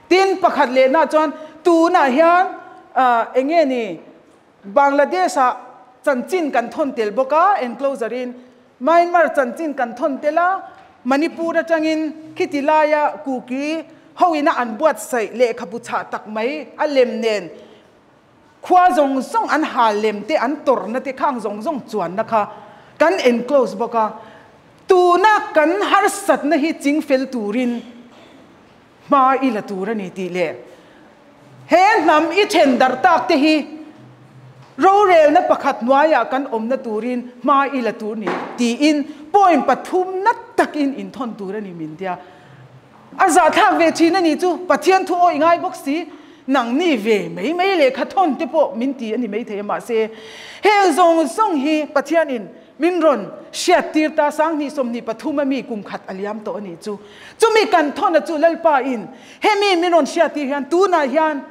Tin, pakhat lehna chuan tunah hian eng nge ni Bangladesh-ah chanchin kan thawn tel bawk a, enclosure in Myanmar chanchin kan thawn tel a, Manipur atangin khiti laia Kuki hoina an buatsaih lehkhabu chhah tak mai a lem nen khua zawng zawng an hal lem te an tawrhna te khang zawng zawng chuanna kha kan enclose bawk a, tuna kan harsatna hi chingfel turin hma i la tur a ni tih leh he hnam i then darh tak te hi rorelna pakhat hnuaiah kan awmna turin hma i la tur ni tiin point pathum na takin inthawn tur a ni min tia. A zahthlak ve thin a ni chu Pathian thu awih ngai bawk si nangni ve mai mai lehkha thawn te pawh min ti a ni maithei a mahse heng zawng zawng hi Pathianin. min rawn hriattir ta 2023 a mi kum khat a liam tawh a nih chu. Chumi kan thawna chu Lalpa in hemi min rawn hriattir hian tunah hian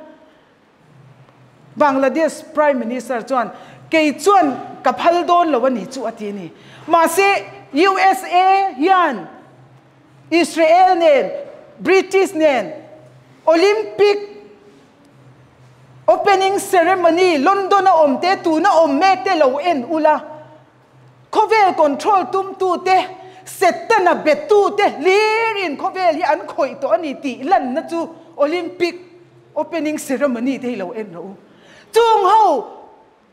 Bangladesh Prime Minister chuan kei chuan ka phal dawn lo a nih chu a ti a ni. Mahse USA hian Israel nen British nen Olympic opening ceremony London a awm te tuna awm mek te lo en ula khawvel control tum tu te Setana be tu te hlirin khawvel hi an khawih tawh a ni tih lanna chu Olympic opening ceremony te hi lo en rawh u. Chung ho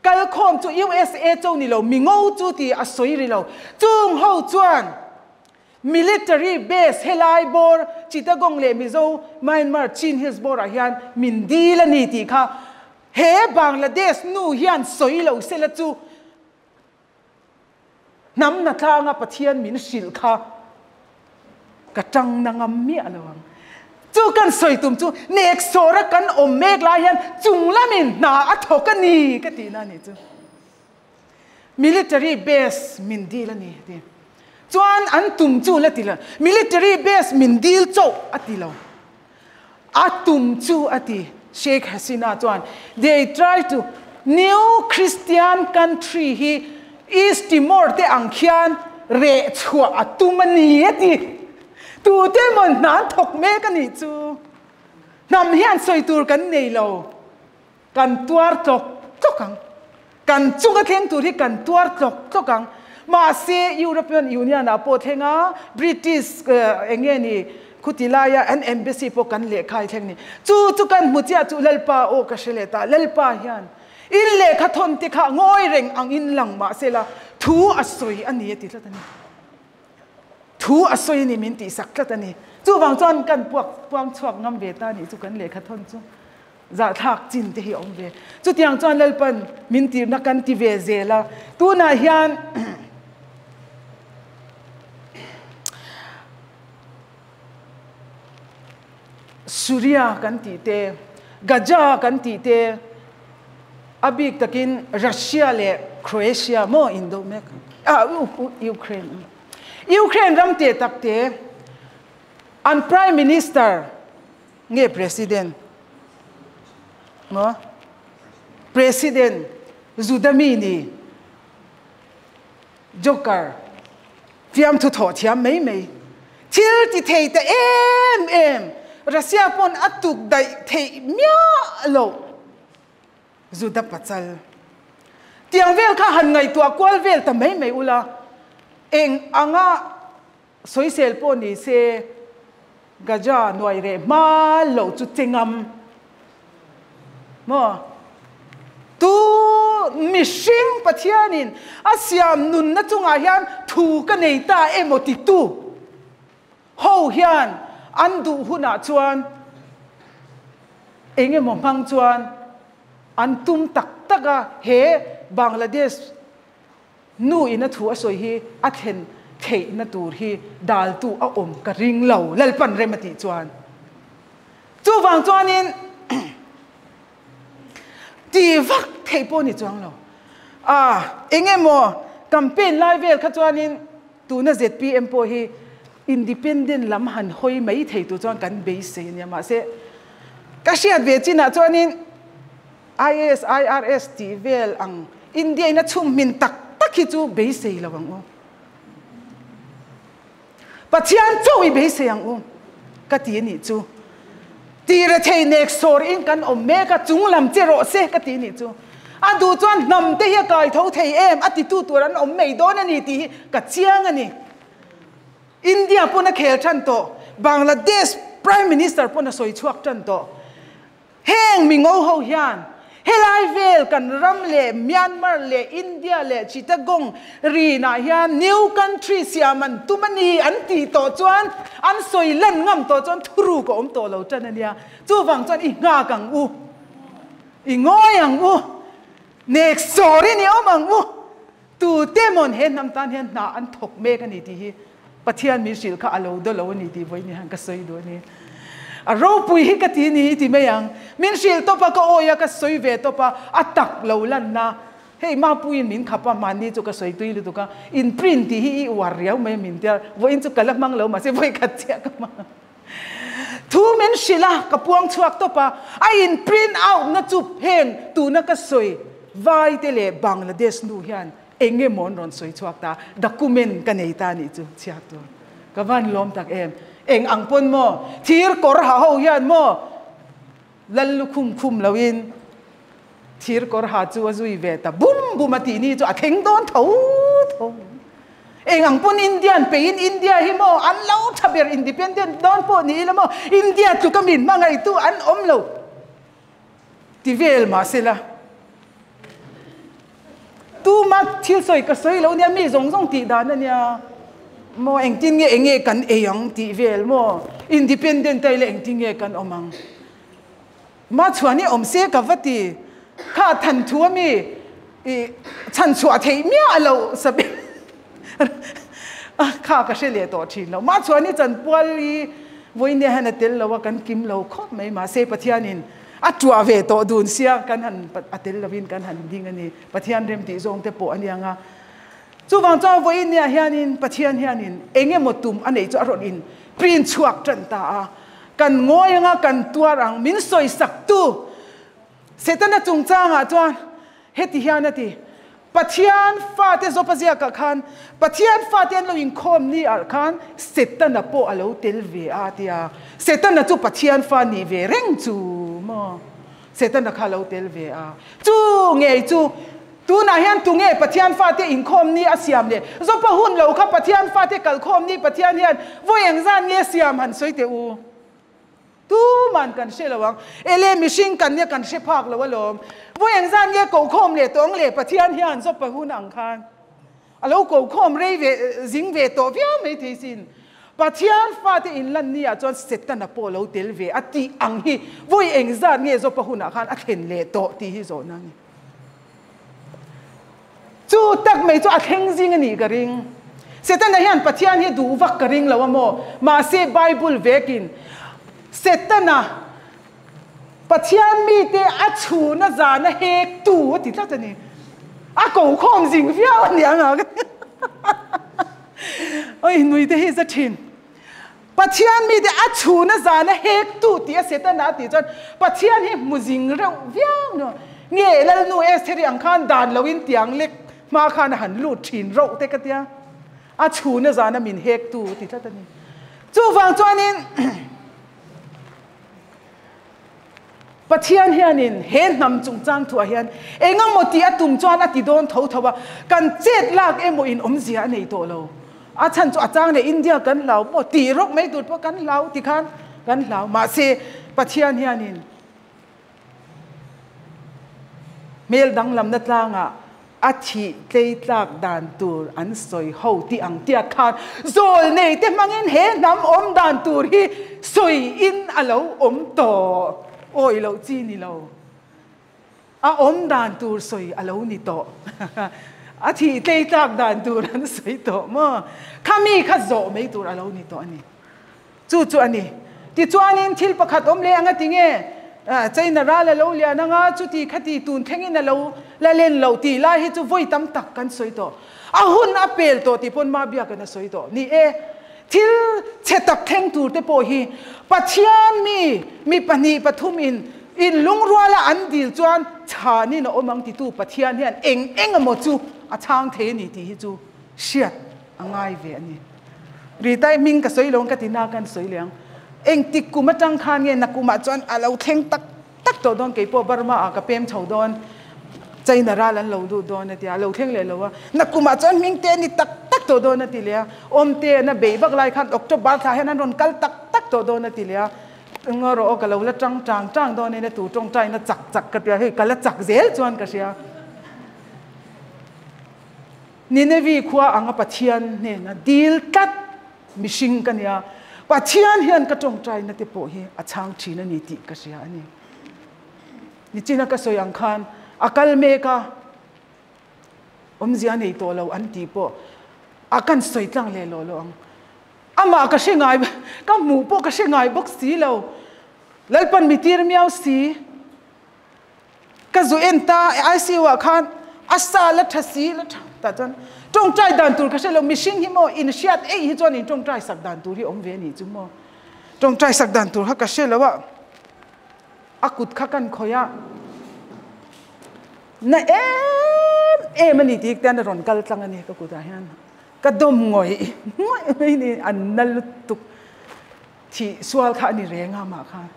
kalkhawm chu USA cho ni lo mi ngo chu ti a sawi ri lo. Chung ho chuan military base helai bawr Chittagong leh Mizo Myanmar Chin Hills bawrah hian min dil a ni tih kha he Bangladesh nu hian sawi lo sela chu hnam na tlanga Pathian min hrilh kha ka tang na ngam miah lo ang. Chu kan sawi tum chu nek sawra kan awm mek lai hian chung lamin hna a thawk a ni ka tih na ni chu. Military base min dil a ni ti. Chuan an tum chu la ti lo. Military base min dil chauh a ti lo. A tum chu a ti. Sheikh Hasina chuan they try to new Christian country hi East Timor te ang khian reh chhuah a tum a ni a ti. Tu te maw hna an thawk mek a nih chu. Hnam hian sawi tur kan nei lo. Kan tuar tlawk tlawk ang. Kan chunga thleng tur hi kan tuar tlawk tlawk ang. Mahse European Union ah pawh thleng a, British eng nge ni khuti laia an embassy pawh kan lehkha hi thleng ni. Chu chu kan hmu chiah chu Lalpa aw ka hre leh ta. Lalpa hian in lehkha thawn te kha ngawi reng ang in lang mahsela thu a sawi a ni a ti tlat a ni. Thu a sawi a ni min tihsak tlat a ni. Chuvang chuan kan puak puang chhuak ngam ve ta nih chu kan lehkha thawn chu. Zahthlak chin te hi a awm ve. Chutiang chuan Lalpan min tirna kan ti ve zel a. Tunah hian Suria kan tih te, Gaza kan tih te, a bik takin Russia leh Croatia maw indo mek? Ah, Ukraine. Ukraine ram te tak te an Prime Minister nge President maw? President Juda mi ni Joker fiamthu thawh thiam mai mai thil ti thei ta em em Russia pawn a tuk daih theih miah loh Juda pachal tiang vel kha han ngaihtuah kual vel ta mai mai ula eng anga Sawisel pawh ni se Gaza nuai reh hma lo chu che ngam maw? Tu mihring Pathianin a siam nunna chungah hian thu ka nei ta emaw titu ho hian an duh hunah chuan eng emaw hmang chuan an tum tak tak a, he Bangladesh Nu in a thu a sawi hi a thlen theihna tur hi daltu a awm ka ring lo, Lalpan rem a tih chuan. Chuvang chuanin ti vak theih pawh ni chuang lo. A eng emaw campaign lai vel kha chuanin tuna zpm pawh hi independent lam han hawi mai thei tur chuan kan beisei a nia. Mahse ka hriat ve chinah chuanin IAS, IRS tih vel ang India in a chhum hmin tak tak hi chu beisei lo ang u. Pathian chauh i beisei ang u ka ti a nih chu. Ti rethei nek sawr in kan awm mek a, chung lam che rawh se ka ti a nih chu. A duh chuan hnam te hi a kai tho thei em a titu tur an awm mai dawn a ni tih hi ka chiang a ni. India pawn a khel tan tawh, Bangladesh Prime Minister pawn a sawi chhuak tan tawh. Heng mi ngo ho hian helai vel kan ram leh Myanmar leh India leh Chittagong rinah hian new country siam an tum a ni an tih tawh chuan an sawi lan ngam tawh chuan thuruk a awm tawh lo tan a nia. Chuvang chuan i nghak ang u, i ngawi ang u, nek sawrin i awm ang u, tute mawn he hnam tan hian hna an thawk mek a ni tih hi Pathian min hrilh kha a lo daw lo a ni tih vawiin hian ka sawi duh a ni. A ropui hi ka ti ni i ti mai ang. Min hrilh tawp a, ka awi a, ka sawi ve tawp a, a tak lo lanna. Hei Mapuiin min khap a, mahni chu ka sawi tui lutuk a, in print tih hi i uar riau mai min tia, vawiin chu ka la hmang lo mahse vawi khat chiah ka hmang a. Thu min hrilh a, ka puang chhuak tawp a, a in print out na chu heng tuna ka sawi vai te leh Bangladesh nu hian eng emaw an rawn sawi chhuak ta, document ka nei ta nih chu chhiar tur. Ka van lawm tak em, eng ang pawn maw thir kawr ha ho hian maw Lal lukhum khum loin thir kawr ha chu a zui ve ta bum bum a tih ni chu a thleng dawn tho tho. Eng ang pawn Indian peiin India hi maw an lo tha ber independent dawn pawh ni ila maw India tluka min hmangaihtu an awm lo ti vel mahsela tuma thil sawi ka sawi lo nia mi zawng zawng tih dan a nia maw engtin nge enge kan ei ang tih vel maw independent a ila engtin nge kan awm ang ma chhuan hi awm se ka va ti kha than thu ami i chhan chhuah theih miah lo sabi kha ka hre leh tawh thin lo ma chhuan hi chanpual hi vawinia hian a tel lo a kan kim lo khawp mai mahse Pathianin A tuah ve tawh dun sia kan han a tel lovin kan han ding a ni. Pathian rem tih zawng te pawh a nia nga. Chuvang chuan vawiin nia hianin Pathian hianin eng emaw tum a neih chu a rawn in print chhuak tan ta a. Kan ngawi anga kan tuar ang min sawisak tu Setana chungchangah chuan heti hian a ti, Pathian fate zawpa ziakah khan Pathian fate an lo inkhawm ni ah khan Setana pawh a lo tel ve a tia. Setana chu Pathian fa nih ve reng chu maw? Setana kha a lo tel ve a. Chu ngei chu tunah hian tunge Pathian fate inkhawm ni a siam le? Zawpa hun lo kha Pathian fate kalkhawm ni Pathian hian vawi engzan nge siam han sawi teh u. Tuman kan hre lo ang. Ele mihring kan nia kan hre phak lo alawm. Vawi engzan nge kokhawm leh tawng leh Pathian hian zawpa hun ang khan a lo kokhawm rei ve zing ve tawh viau mai thei sin. Pathian fate inlan ni ah chuan Setana pawh lo tel ve a tih ang hi vawi engzan nge zawpa hunah khan a thlen leh tawh tih hi zawhna a ni. Chu tak mai chu a thleng zing a nih ka ring. Setana hian Pathian hi duh vak ka ring lo a maw? Mahse Bible vekin Setana Pathian mite a chhun a zan a hek tu a ti tlat a ni. A ko khawm zing viau a ni ang a. Oi nui te hi za thin. Pathian mite a chhun a zan a hek tu tih a Setana a tih chuan Pathian hi hmu zing reuh viau no. Nge Lalnu Estheri ang khan dan loin tiang lek hma khan a han lut thin rauh te ka tia. A chhun a zan a min hek tu ti tlat a ni. Chuvang chuanin Pathian hianin he hnam chungchang thuah hian engemaw tih a tum chuan a ti dawn tho tho a, kan chet lak emaw in awmzia a nei tawh lo. A chhan chu a chang leh India kan hlau maw tih rawk mai tur pawh kan hlau ti khan kan hlau. Mahse Pathian hianin hmel danglamna tlangah A thih tlei tlak dan tur an sawi ho tih ang tiat khan zawl nei te hmangin he hnam awm dan tur hi sawi in a lo awm tawh. Awi loh chi ni lo. A awm dan tur sawi a lo ni tawh. A thih tlei tlak dan tur an sawi tawh maw? Khami kha zawh mai tur a lo ni tawh a ni. Chu chu a ni. Tichuanin thil pakhat awm leh anga tinge China ral a lo lian anga chuti khati tun thlengin a lo la len loh tih lai hi chu vawi tam tak kan sawi tawh. A hun a pel tawh tih pawn Mabiakan a sawi tawh. Ni e, thil chhe tak thleng tur te pawh hi Pathian mi mi pahnih pathum in in lungruala an dil chuan chhanin a awm ang titu Pathian hian eng eng emaw chu a chhang thei a ni tih hi chu hriat a ngai ve a ni. Ritai hming ka sawi lo ang ka ti na kan sawi leh ang. Engtik kum atang khan nge nakumah chuan a lo thleng tak tak tawh dawn keipawh Burma ah ka pem chho dawn China ral an lo lut dawn a ti a, a lo thleng leh lo a. Nakumah chuan hming te a ni tak tak tawh dawn a ti leh a. Awmte an a beih vak lai khan October thla hian an rawn kal tak tak tawh dawn a ti leh a. Enga rawh aw ka lo la tang tang tang dawn in a tu tawngtaina chak chak ka ti a, hei ka la chak zel chuan ka hria. Ninevi khua anga Pathian hnena dil tlat mihring ka nia, Pathian hian ka tawngtaina te pawh hi a chhang thin a ni tih ka hria a ni. Nichina ka sawi ang khan a kal mek a, awmzia nei tawh lo an tih pawh a kan sawi tlang leh lawh lawh ang. Amah ka hre ngai, ka hmuh pawh ka hre ngai bawk si lo. Lalpan mi tir miau si. Ka zu en ta ICU ah khan. A sa la tha si la tha tah chuan tawngtai dan tur ka hre lo mihring hi maw in hriat eih hi chuan in tawngtai sak dan tur hi awm ve a nih chu maw tawngtai sak dan tur kha ka hre lo a a kut kha kan khawih a na em em a ni tih te a rawn kal tlang a ni ka kutah hian ka dawm ngawih ngawih mai ni an na lutuk thih sual kha a ni reng a mah khan.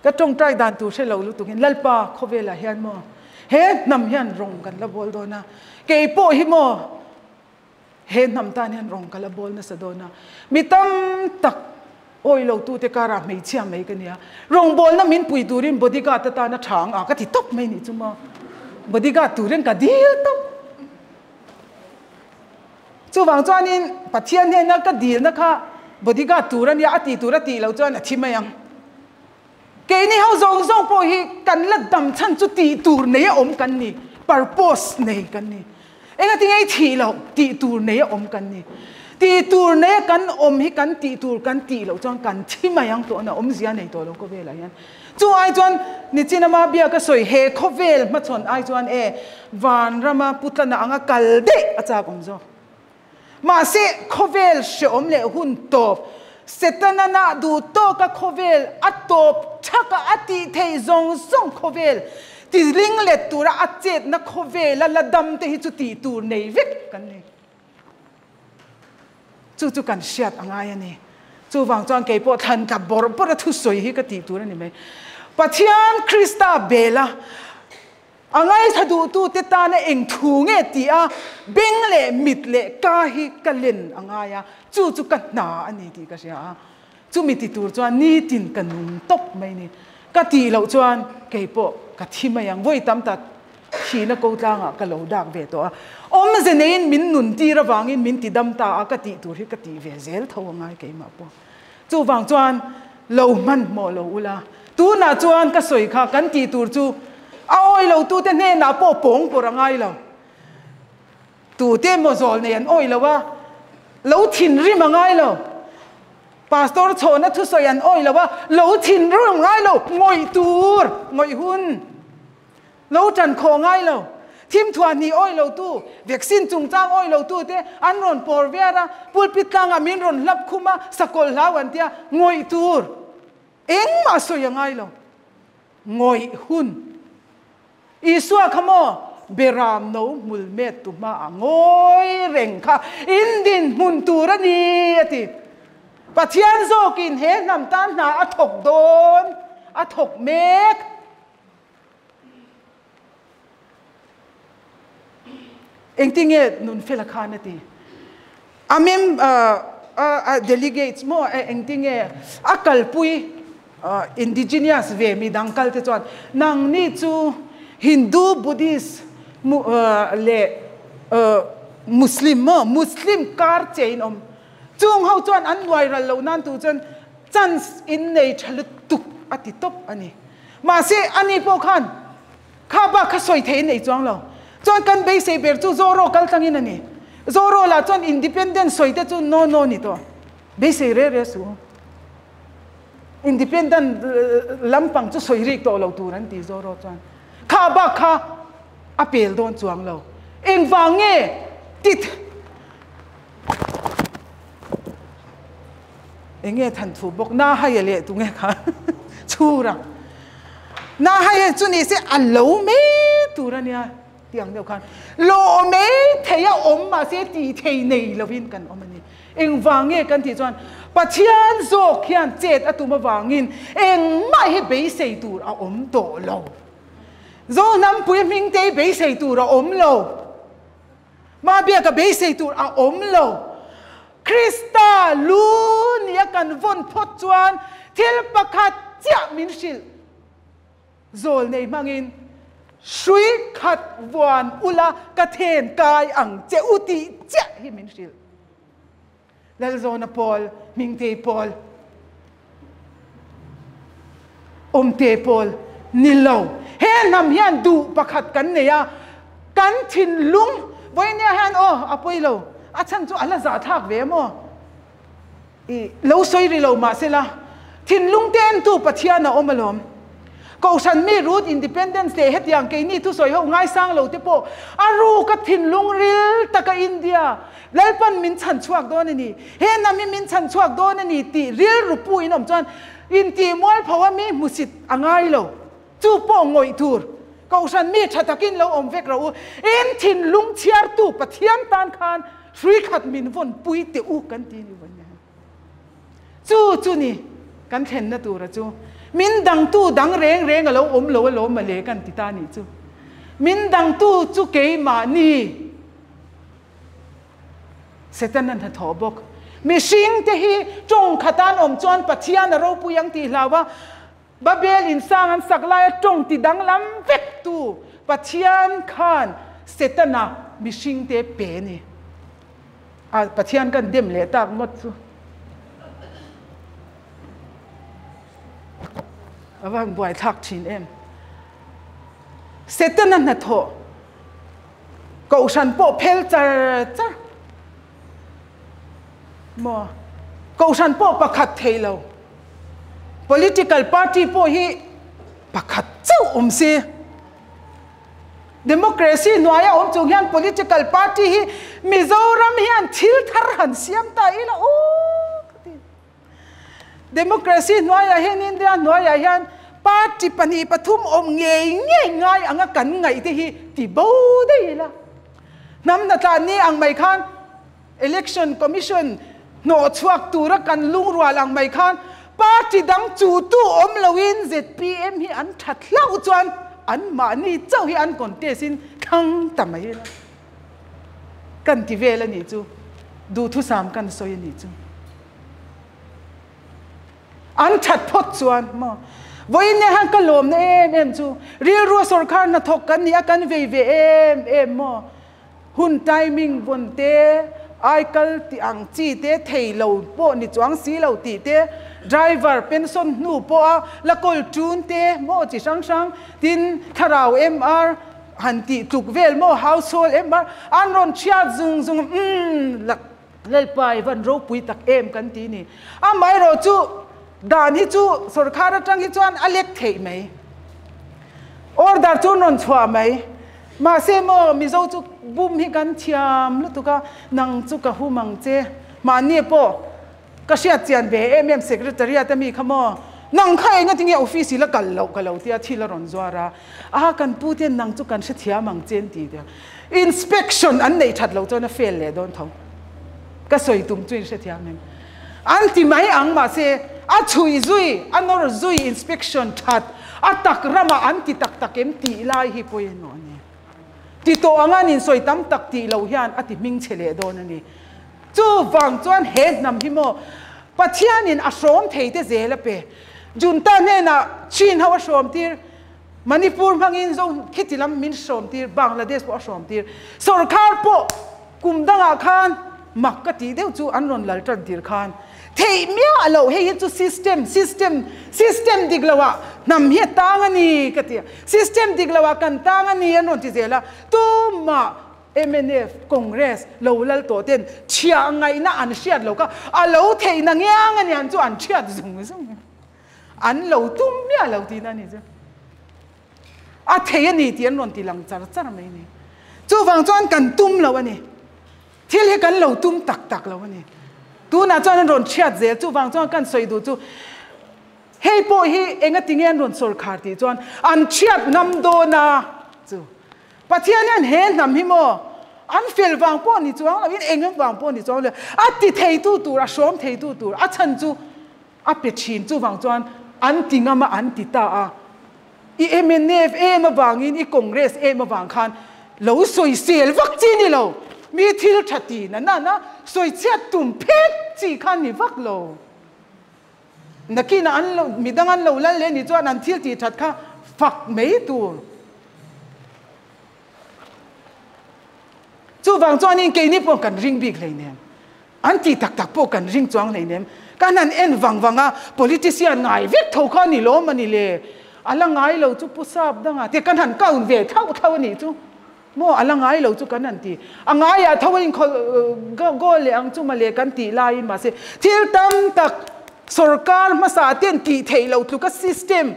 Ka tawngtai dan tur hre lo lutuk in Lalpa khawvelah hian maw he hnam hian rawng kan la bawl dawn a, kei pawh hi maw he hnam tan hian rawng ka la bawl nasa dawn a, mi tam tak awi lo tute karah hmeichhia mai ka nia, rawngbawlna min pui turin bodyguard atana tha ang a ka ti tawp mai nih chu maw bodyguard turin ka dil tawp. Chuvang chuanin Pathian hnena ka dilna kha bodyguard tur a nia, a tih tur a tih loh chuan a thi mai ang. Keini ho zawng zawng pawh hi kan la dam chhan chu tih tur nei a awm kan ni, purpose nei kan ni. Engati ngei thih loh tih tur nei a awm kan ni. Tih tur nei a kan awm hi kan tih tur kan tih loh chuan kan thi mai ang tawh na awmzia nei tawh lo khawvelah hian. Chu ai chuan Nichinama bia ka sawi he khawvel hmachhawn ai chuan e vanrama putlana anga kal daih a chak awm zawk. Mahse khawvel hreawm leh hun tawp Setana nah duh tawka khawvel a tawp thaka a tih theih zawng zawng khawvel ti ling let tura a chetna khawvela la dam te hi chu tih tur nei vek kan ni. Chu chu kan hriat a ngai a ni. Chuvang chuan kei pawh thlan tla bawrh bawrh a thusawi hi ka tih tur a ni mai. Pathian Krista bela a ngaithla duhtute tana eng thu nge tih a beng leh mit leh ka hi ka len a ngai a, chu chu ka hna a ni tih ka hria a. Chumi ti tur chuan nitin ka nung tawp mai ni. Ka tih loh chuan kei pawh ka thi mai ang. Vawi tam tak thihna ko tlangah ka lo dak ve tawh a. Awmze neiin min nun tir avangin min ti dam ta a, ka tih tur hi ka tih ve zel tho a ngai keimah pawh. Chuvang chuan lo hmanhmawh lo ula. Tunah chuan ka sawi kha kan tih tur chu a awi lo tute hnenah pawh pawng pawrh a ngai lo. Tute emaw zawl nei an awi lo a, lo thinrim a ngai lo. Pastor chhawna thusawi an awi lo a, lo thinrim ngai lo, ngawih tur, ngawih hun, lo tan khawh ngai lo. Thim thuah hnih awi lo tu, vaccine chungchang awi lo tu te an rawn pawr viar a, pulpit tlangah min rawn hlap khum a, sakawlh hlau an tia, ngawih tur, engmah sawi a ngai lo, ngawih hun. Isua kha maw Beram no hmul met tu hmaah ngawi reng kha in dinhmun tur a ni a ti. Pathian zawkin he hnam tan hna a thawk dawn, a thawk mek. Engtinge Nunfela khan a ti? A mem a delegates maw engtinge a kalpui indigenous ve midang kal te chuan nangni chu Hindu, Buddhist leh Muslim maw Muslim kar che in awm chung ho chuan an nuai ral lo nan tu chuan chance in nei tha lutuk a ti tawp a ni. Mahse ani pawh khan Kha bak kha sawi thei nei chuang lo. Chuan kan beisei ber chu Zoro kal tlangin a ni. Zoro lah chuan independent sawi te chu no no ni tawh. Beisei re re suh. Independent lampang chu sawi rik tawh lo tur an ti Zoro chuan. Kha bak kha a pel dawn chuang lo. Engvang nge tit Enge than thu bawk na hai a leh tu nge kha chhura na hai chu ni se a lo mai tur a nia tiang deuh khan lo mai thei a awm mahse tih thei nei lovin kan awm a ni engvang nge kan tih chuan Pathian zawk hian chet a tum avangin engmah hi beisei tur a awm tawh lo Zohnampui hming te hi beisei tur a awm lo. Mahbiaka beisei tur a awm lo. Krista lu nia kan vawn phawt chuan thil pakhat chiah min hrilh. Zawl nei hmangin hrui khat vuan ula ka then kai ang che u tih chiah hi min hrilh. Lalzawna pawl, Hmingtei pawl, Awmte pawl ni lo. He hnam hian duh pakhat kan nei a, kan thinlung vawinia hian aw a pawi lo, a chhan chu a la zahthlak ve maw? I lo sawi ri lo mahsela thinlung te entu Pathian a awm alawm. Kohhran mi Ruth Independence leh hetiang keini thusawi ho ngaisang lo te pawh a ruka thinlung ril taka India Lalpan min chhan chhuak dawn a ni, he hnam hi min chhan chhuak dawn a ni tih rilru pu in awm chuan intih mualpho a mi hmusit a ngai lo. Chu pawh ngawih tur. Kohhran mi tha takin lo awm vek rawh u. In thinlung chhiartu Pathian tan khan hrui khat min vawn pui teh u kan ti ni vawn hian. Chu chu ni kan thlenna tura chu min dangtu dang reng reng a lo awm lo alawm mawle kan ti ta nih chu. Min dangtu chu keimahni Setana hnathawh bawk. Mihringte hi tawng khatan awm chuan Pathian a ropui ang tih hlau a, Babel insang an sak laia tawng ti danglam vek tu Pathian khan Setana mihringte pe a ni. A Pathian kan dem leh tak ngawt chu. A va han buaithlak thin em. Setana hnathawh Kohhran pawh phel char char maw? Kohhran pawh pakhat thei lo. Political party pawh hi pakhat chauh awm se. Democracy hnuaia awm chung hian political party hi Mizoram hian thil thar han siam ta ila aw ka ti. Democracy hnuaiah hian India hnuaiah hian party pahnih pathum awm ngei ngei ngai anga kan ngaih te hi ti bo daih ila. Hnam hnatlan ni ang mai khan Election Commission hnawh chhuak tura kan lungrual ang mai khan party dang chu tu awm loin zpm hi an that hlauh chuan anmahni chauh hi an contest in thlang ta mai ila. Kan ti vel a nih chu. Duhthusam kan sawi a nih chu. An that phawt chuan maw. Vawiin nia hian ka lawmna em em chu rilru a sawrkhar hnathawk kan ni a kan vei ve em em maw. Hun timing vawn te, aikal tih ang chi te thei lo pawh ni chuang si lo tih te, driver pension hnu pawh a la kawl tun te maw chi hrang hrang tin thlarau MR han tih tluk vel maw household MR an rawn chhiat zung zung umm lak Lalpa i van ropui tak em kan ti ni. Amaherawh chu dan hi chu sawrkhar atang hi chuan a lek theih mai. Order chu an rawn chhuah mai. Mahse maw Mizo chu bum hi kan thiam lutuk a, nang chu ka hum ang che. Mahni pawh ka hriat chian ve em em secretariat a mi kha maw nang kha enga tinge office i la kal loh ka lo tia thil a rawn zuar a, a kan pu ten nang chu kan hrethiam ang che an ti tia. Inspection an neih that loh chuan a fail leh dawn tho. Ka sawi tum chu in hrethiam em? An ti mai ang mahse a chhui zui, a nawr zui inspection that a tak ramah an ti tak tak em tih lai hi pawimawh a ni. Ti tawh anga an insawi tam tak tih loh hian a ti hmingchhe leh dawn a ni. Chuvang chuan he hnam hi maw Pathianin a hrawm thei te zel a pe. Junta hnenah Chin ho a hrawm tir. Manipur hmangin zo khiti lam min hrawm tir, Bangladesh pawh a hrawm tir. Sorkar pawh kum dangah khan mak ka tih deuh chu an rawn lal tan tir khan theih miah loh hei hi chu system, system, system dik loah hnam hi a tang a ni ka ti a. System dik loah kan tang a ni an rawn ti zel a. Tumah mnf, Congress lo lal tawh ten chhiah ngaihna an hriat lo kha a lo theihna ngiang a niang chu an hriat zung zung. An lo tum miah lo tihna a ni chu. A thei a ni tih an rawn ti lang char char mai a ni. Chuvang chuan kan tum lo a ni. Thil hi kan lo tum tak tak lo a ni. Tunah chuan an rawn chhiat zel. Chuvang chuan kan sawi duh chu hei pawh hi enga tinge an rawn sawrkhar tih chuan an chhiat ngam dawn a chu. Pathian hian he hnam hi maw an fel vang pawh ni chuang lo in eng vang pawh ni chuang lo a ti theitu tur a hrawm theitu tur a chhan chu A pe thin chuvang chuan an ti ngam a an ti ta a. I mnf em avangin i Congress em avang khan lo sawisel vak chi ni lo. Mi thil tha ti na na na sawichhiat tum phet chi khan ni vak lo. Nakinah an lo midang an lo lal leh ni chuan an thil tih that kha fak mai tur. Chuvang chuanin keini pawh kan ring bik hleinem. An tih tak tak pawh kan ring chuang hleinem. Kan han en vang vang a, politician ngai vek tho kha a ni lawm a ni le. A la ngai lo chu Pu Sap danga te kan han count ve thauh thauh a nih chu. Maw a la ngai lo chu kan han ti. A ngaiah tho a inkhawlh goal leh ang chu mawle kan tih laiin mahse thil tam tak sorkar hmasa ten tih theih loh tluka system.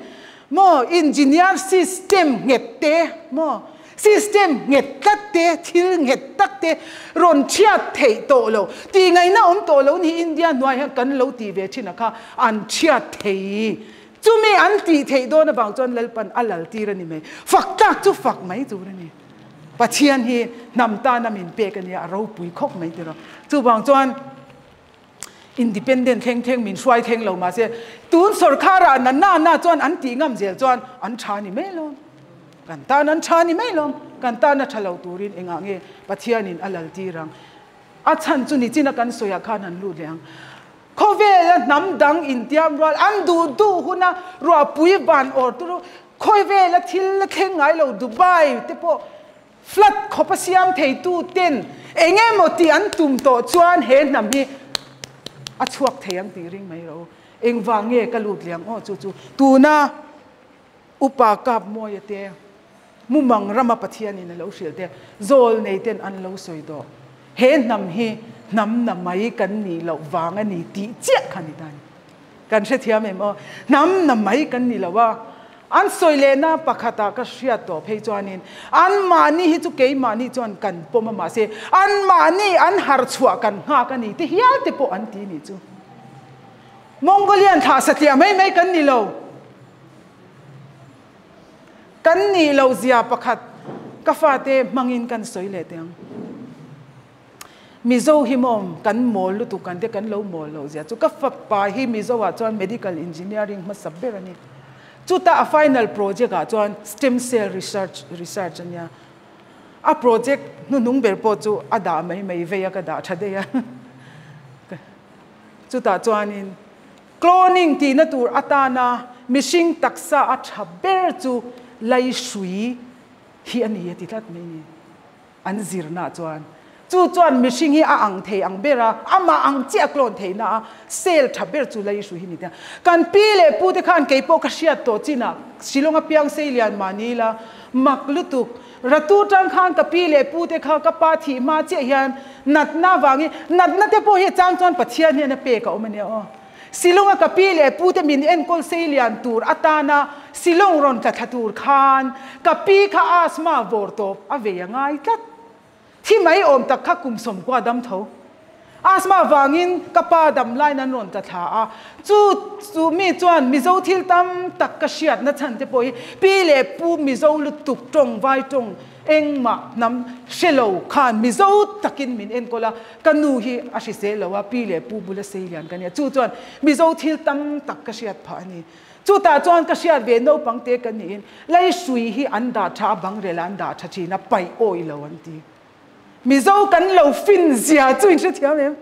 Maw engineer system nghet te maw system nghet tlat te thil nghet tak te rawn chhiat theih tawh lo tih ngaihna awm tawh lo ni India hnuai hian kan lo tih ve thin a kha an chhiat thei chumi an tih theih dawn avang chuan Lalpan a lal tir a ni mai fak tlak chu fak mai tur a ni Pathian hi hnam tana min pek a nia a ropui khawp mai tiraw chuvang chuan Independent thleng thleng min hruai thleng lo mahse tun sorkharah na na na chuan an tih ngam zel chuan an tha ni mai lawm. Kan tan an tha ni mai lawm. Kan tan a tha lo turin engah nge Pathianin a lal tir ang. A chhan chu nichina kan sawiah khan han lut leh ang. Khawvela hnam dang intiam rual an duh duh huna ruahpui van awr turu khawivela thil la thleng ngai lo Dubai te pawh Flat khawpa siam theitu ten eng emaw tih an tum tawh chuan he hnam hi a chhuak thei ang tih ring mai rawh u. Engvang nge ka lut liang aw chu chu tuna upa kap mawia te mumang rama Pathianin a lo hrilh te zawl nei ten an lo sawi tawh he hnam hi hnam na mai kan nih loh vang a ni tih chiah kha ni ta ni. Kan hrethiam em aw? Hnam na mai kan ni lo a, an sawi lehna pakhatah ka hriat tawh phei chuanin anmahni hi chu keimahni chuan kan pawm a mahse anmahni an harh chhuah kan nghak a ni ti hial te pawh an ti nih chu. Mongolian thlah satliah mai mai kan ni lo. Kan nih loh zia pakhat ka fate hmangin kan sawi leh teh ang. Mizo hi maw kan mawl lutuk kan te kan lo mawl loh zia chu ka fapa hi Mizo ah chuan medical engineering hmasa ber a ni. Chuta a final project ah chuan stem cell research research a nia. A project hnuhnung ber pawh chu a dah mai mai vei a ka dah tha daih a. Chutah chuanin cloning tihna tur atana mihring taksa a tha ber chu laihrui hi a ni a ti tlat mai ni. An zirna chuan chu chuan mihring hi a ang thei ang ber a, amah ang chiah a clone theihna a, cell tha ber chu lei hru hi ni tia. Kan pi leh pu te khan kei pawh ka hriat tawh chinah Shillong a piang sei lian mah ni ila mak lutuk. Ratu tang khan ka pi leh pu te kha ka pa thih hma chiah hian natna vangin natna te pawh hi a chang chuan Pathian hian a pek a awm a nia aw. Silonga ka pi leh pu te min enkawl sei lian tur atana Silong rawn tla thla tur khan ka pi kha asthma vawr tawp a vei a ngai tlat. Thi mai awm tak kha kum sawmkua dam tho. Asthma vangin ka pa dam lain an rawn tla thla a, chu chu mi chuan Mizo thil tam tak ka hriatna chhan te pawh hi pi leh pu Mizo lutuk tawng vai tawng Engmah hnam hre lo khan Mizo takin min enkawl a, ka nu hi a hrisel lo a, pi leh pu bula sei lian ka nia. Chu chuan Mizo thil tam tak ka hriat phah a ni. Chutah chuan ka hriat ve naupang te ka niin Laihrui hi an dah tha a, bangrel ah an dah tha thin a, paih awih lo an ti. Mizo kan lo fin zia chu in hrethiam em?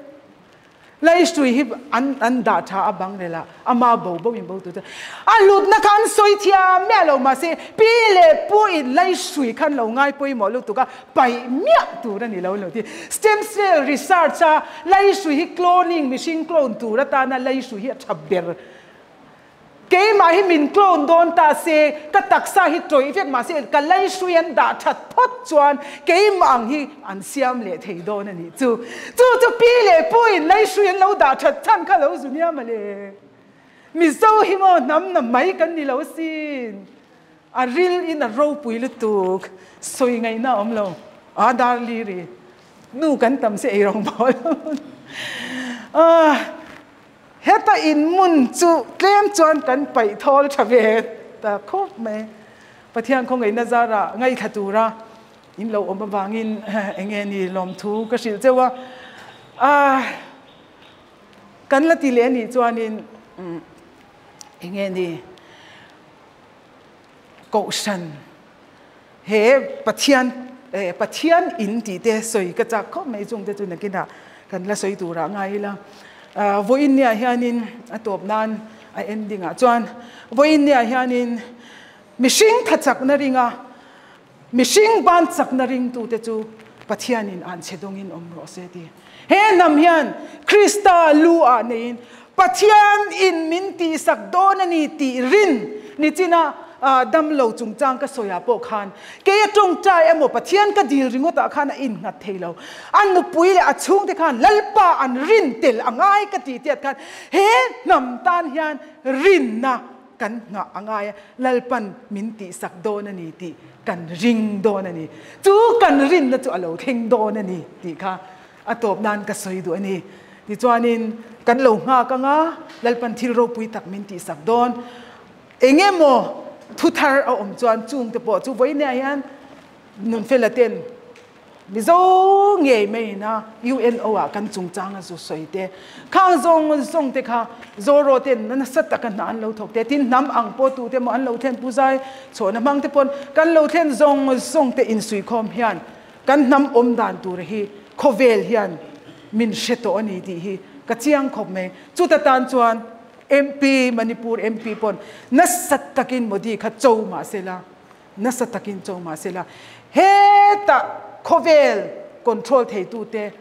Laihrui hi an an dah tha a bang rel a, ama bo bo in bo tur chuan a hlutna kha an sawi thiam miah lo mahse pi leh pu in laihrui khan lo ngai pawimawh lutuk a, paih miah tur a ni lo lo ti. Stem cell research a laihrui hi cloning mihring clone tur atana laihrui hi a tha ber. Keimah hi min clone dawn ta se, ka taksa hi tawih vek mahse ka laihrui an dah that phawt chuan keimah ang hi an siam leh thei dawn a nih chu. Chu chu pi leh pu in laihrui an lo dah that chhan kha lo zu nia mawle. Mizo hi maw hnam na mai kan ni lo sin. A ril in a ropui lutuk sawi ngaihna a awm lo. A dar li ri. Nu kan tam se eirawng bawl. Ah. Heta inhmun chu tlem chuan kan paih thawl tha ve ta khawp mai. Pathian khawngaihna zarah ngaithla tura in lo awm avangin eng nge ni lawmthu ka hrilh cheu a. Ah, kan la ti leh a nih chuanin eng nge ni Kohhran he Pathian Pathian in tih te sawi ka chak khawp mai chung te chu nakinah kan la sawi turah ngai ila. Vawiin nia hianin a tawp nan a ending ah chuan vawiin nia hianin mihring tha chakna ringa mihring ban chakna ringtu te chu Pathianin an chhe dawngin awm rawh se ti. He hnam hian Krista lu ah neiin Pathian in min tihsak dawn a ni tih rin nichina damlo chungchang ka sawiah pawh khan kei a tawngtai emaw Pathian ka dil ringawtah khan a innghat thei lo. A nupui leh a chhungte khan Lalpa an rin tel a ngai ka tih tiat khan he hnam tan hian rinna. kan nghah a ngai a, Lalpan min tihsak dawn a ni tih kan ring dawn a ni. Chu kan rinna chu a lo thleng dawn a ni tih kha a tawp nan ka sawi duh a ni. Tichuanin kan lo nghak anga Lalpan thil ropui tak min tihsak dawn. Eng emaw thu thar a awm chuan chungte pawh chu vawiinah hian Nunfela ten Mizo ngei maiin a UNO ah kan chungchang a zu sawi te, khang zawng zawng te kha Zoro ten nasa taka hna an lo thawk te, tin hnam ang pawh tute maw an lo thlen pu zai chhawhna hmang te pawn kan lo thlen zawng zawng te insuikhawm hian kan hnam awm dan tur hi khawvel hian min hre tawh a ni tih hi ka chiang khawp mai. Chuta tan chuan MP, Manipur MP pawn nasa takin Modi kha cho mahsela, Nasa takin cho mahsela hetah khawvel control theitute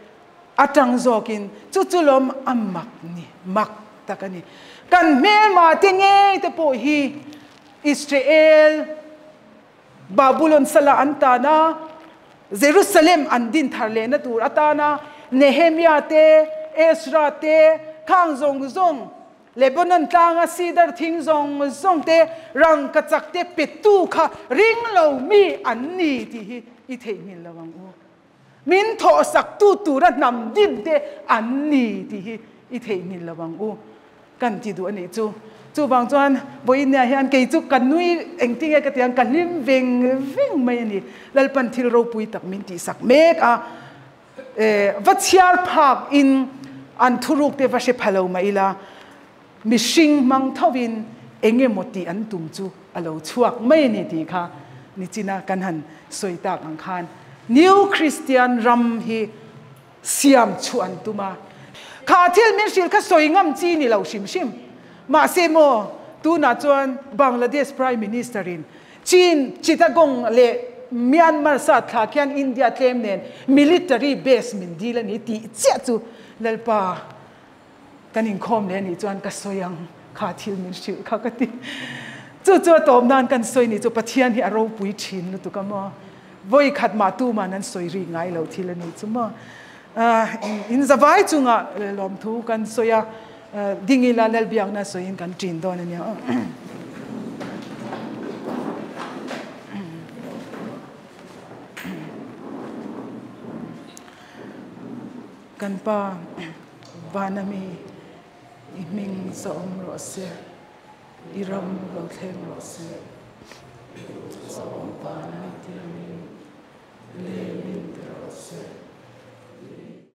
atang zawkin chu chu lawm a mak ni, mak tak a ni. Kan hmelma te ngei te pawh hi Israel, Babulon sala an tan a, Jerusalem an din thar lehna tur atana Nehemia te, Ezra te, khang zawng zawng Lebanon tlanga sidar thing zawng zawng te, rangkachak te petu kha ring lo mi an ni tih hi i theihnghilh lo ang u. Min thawhsaktu tura hnam din te an ni tih hi i theihnghilh lo ang u. Kan ti duh a nih chu. Chuvang chuan vawiinah hian kei chu ka nui engtinge ka ti ang, ka hlim veng veng mai a ni. Lalpan thil ropui tak min tihsak mek a. Va chhiar phak in an thuruk te va hre pha lo mah ila, mihring hmang tho in eng emaw tih an tum chu a lo chhuak mai a ni tih kha nichina kan han sawi tak ang khan New Christian ram hi siam chhuah an tum a. Kha thil min hrilh kha sawi ngam chi ni lo hrim hrim. Mahse maw tunah chuan Bangladesh Prime Minister in Chin, Chittagong leh Myanmar sa thla khian India tlem nen military base min dil a ni tih chiah chu Lalpa kan inkhawm leh a nih chuan ka sawi ang kha thil min hrilh kha ka ti. Chu chu a tawp nan kan sawi nih chu Pathian hi a ropui thin lutuk a maw. Vawi khat mah tuman an sawi rik ngai lo thil a nih chu maw. In zavai chunga lawmthu kan sawi a, ding ila Lalbiakna sawiin kan ṭin dawn a nia. Kan Pa vana mi i hming zawm rawh se, i ram lo thleng rawh se. Zawm vana mi tir angin lei min ti rawh se.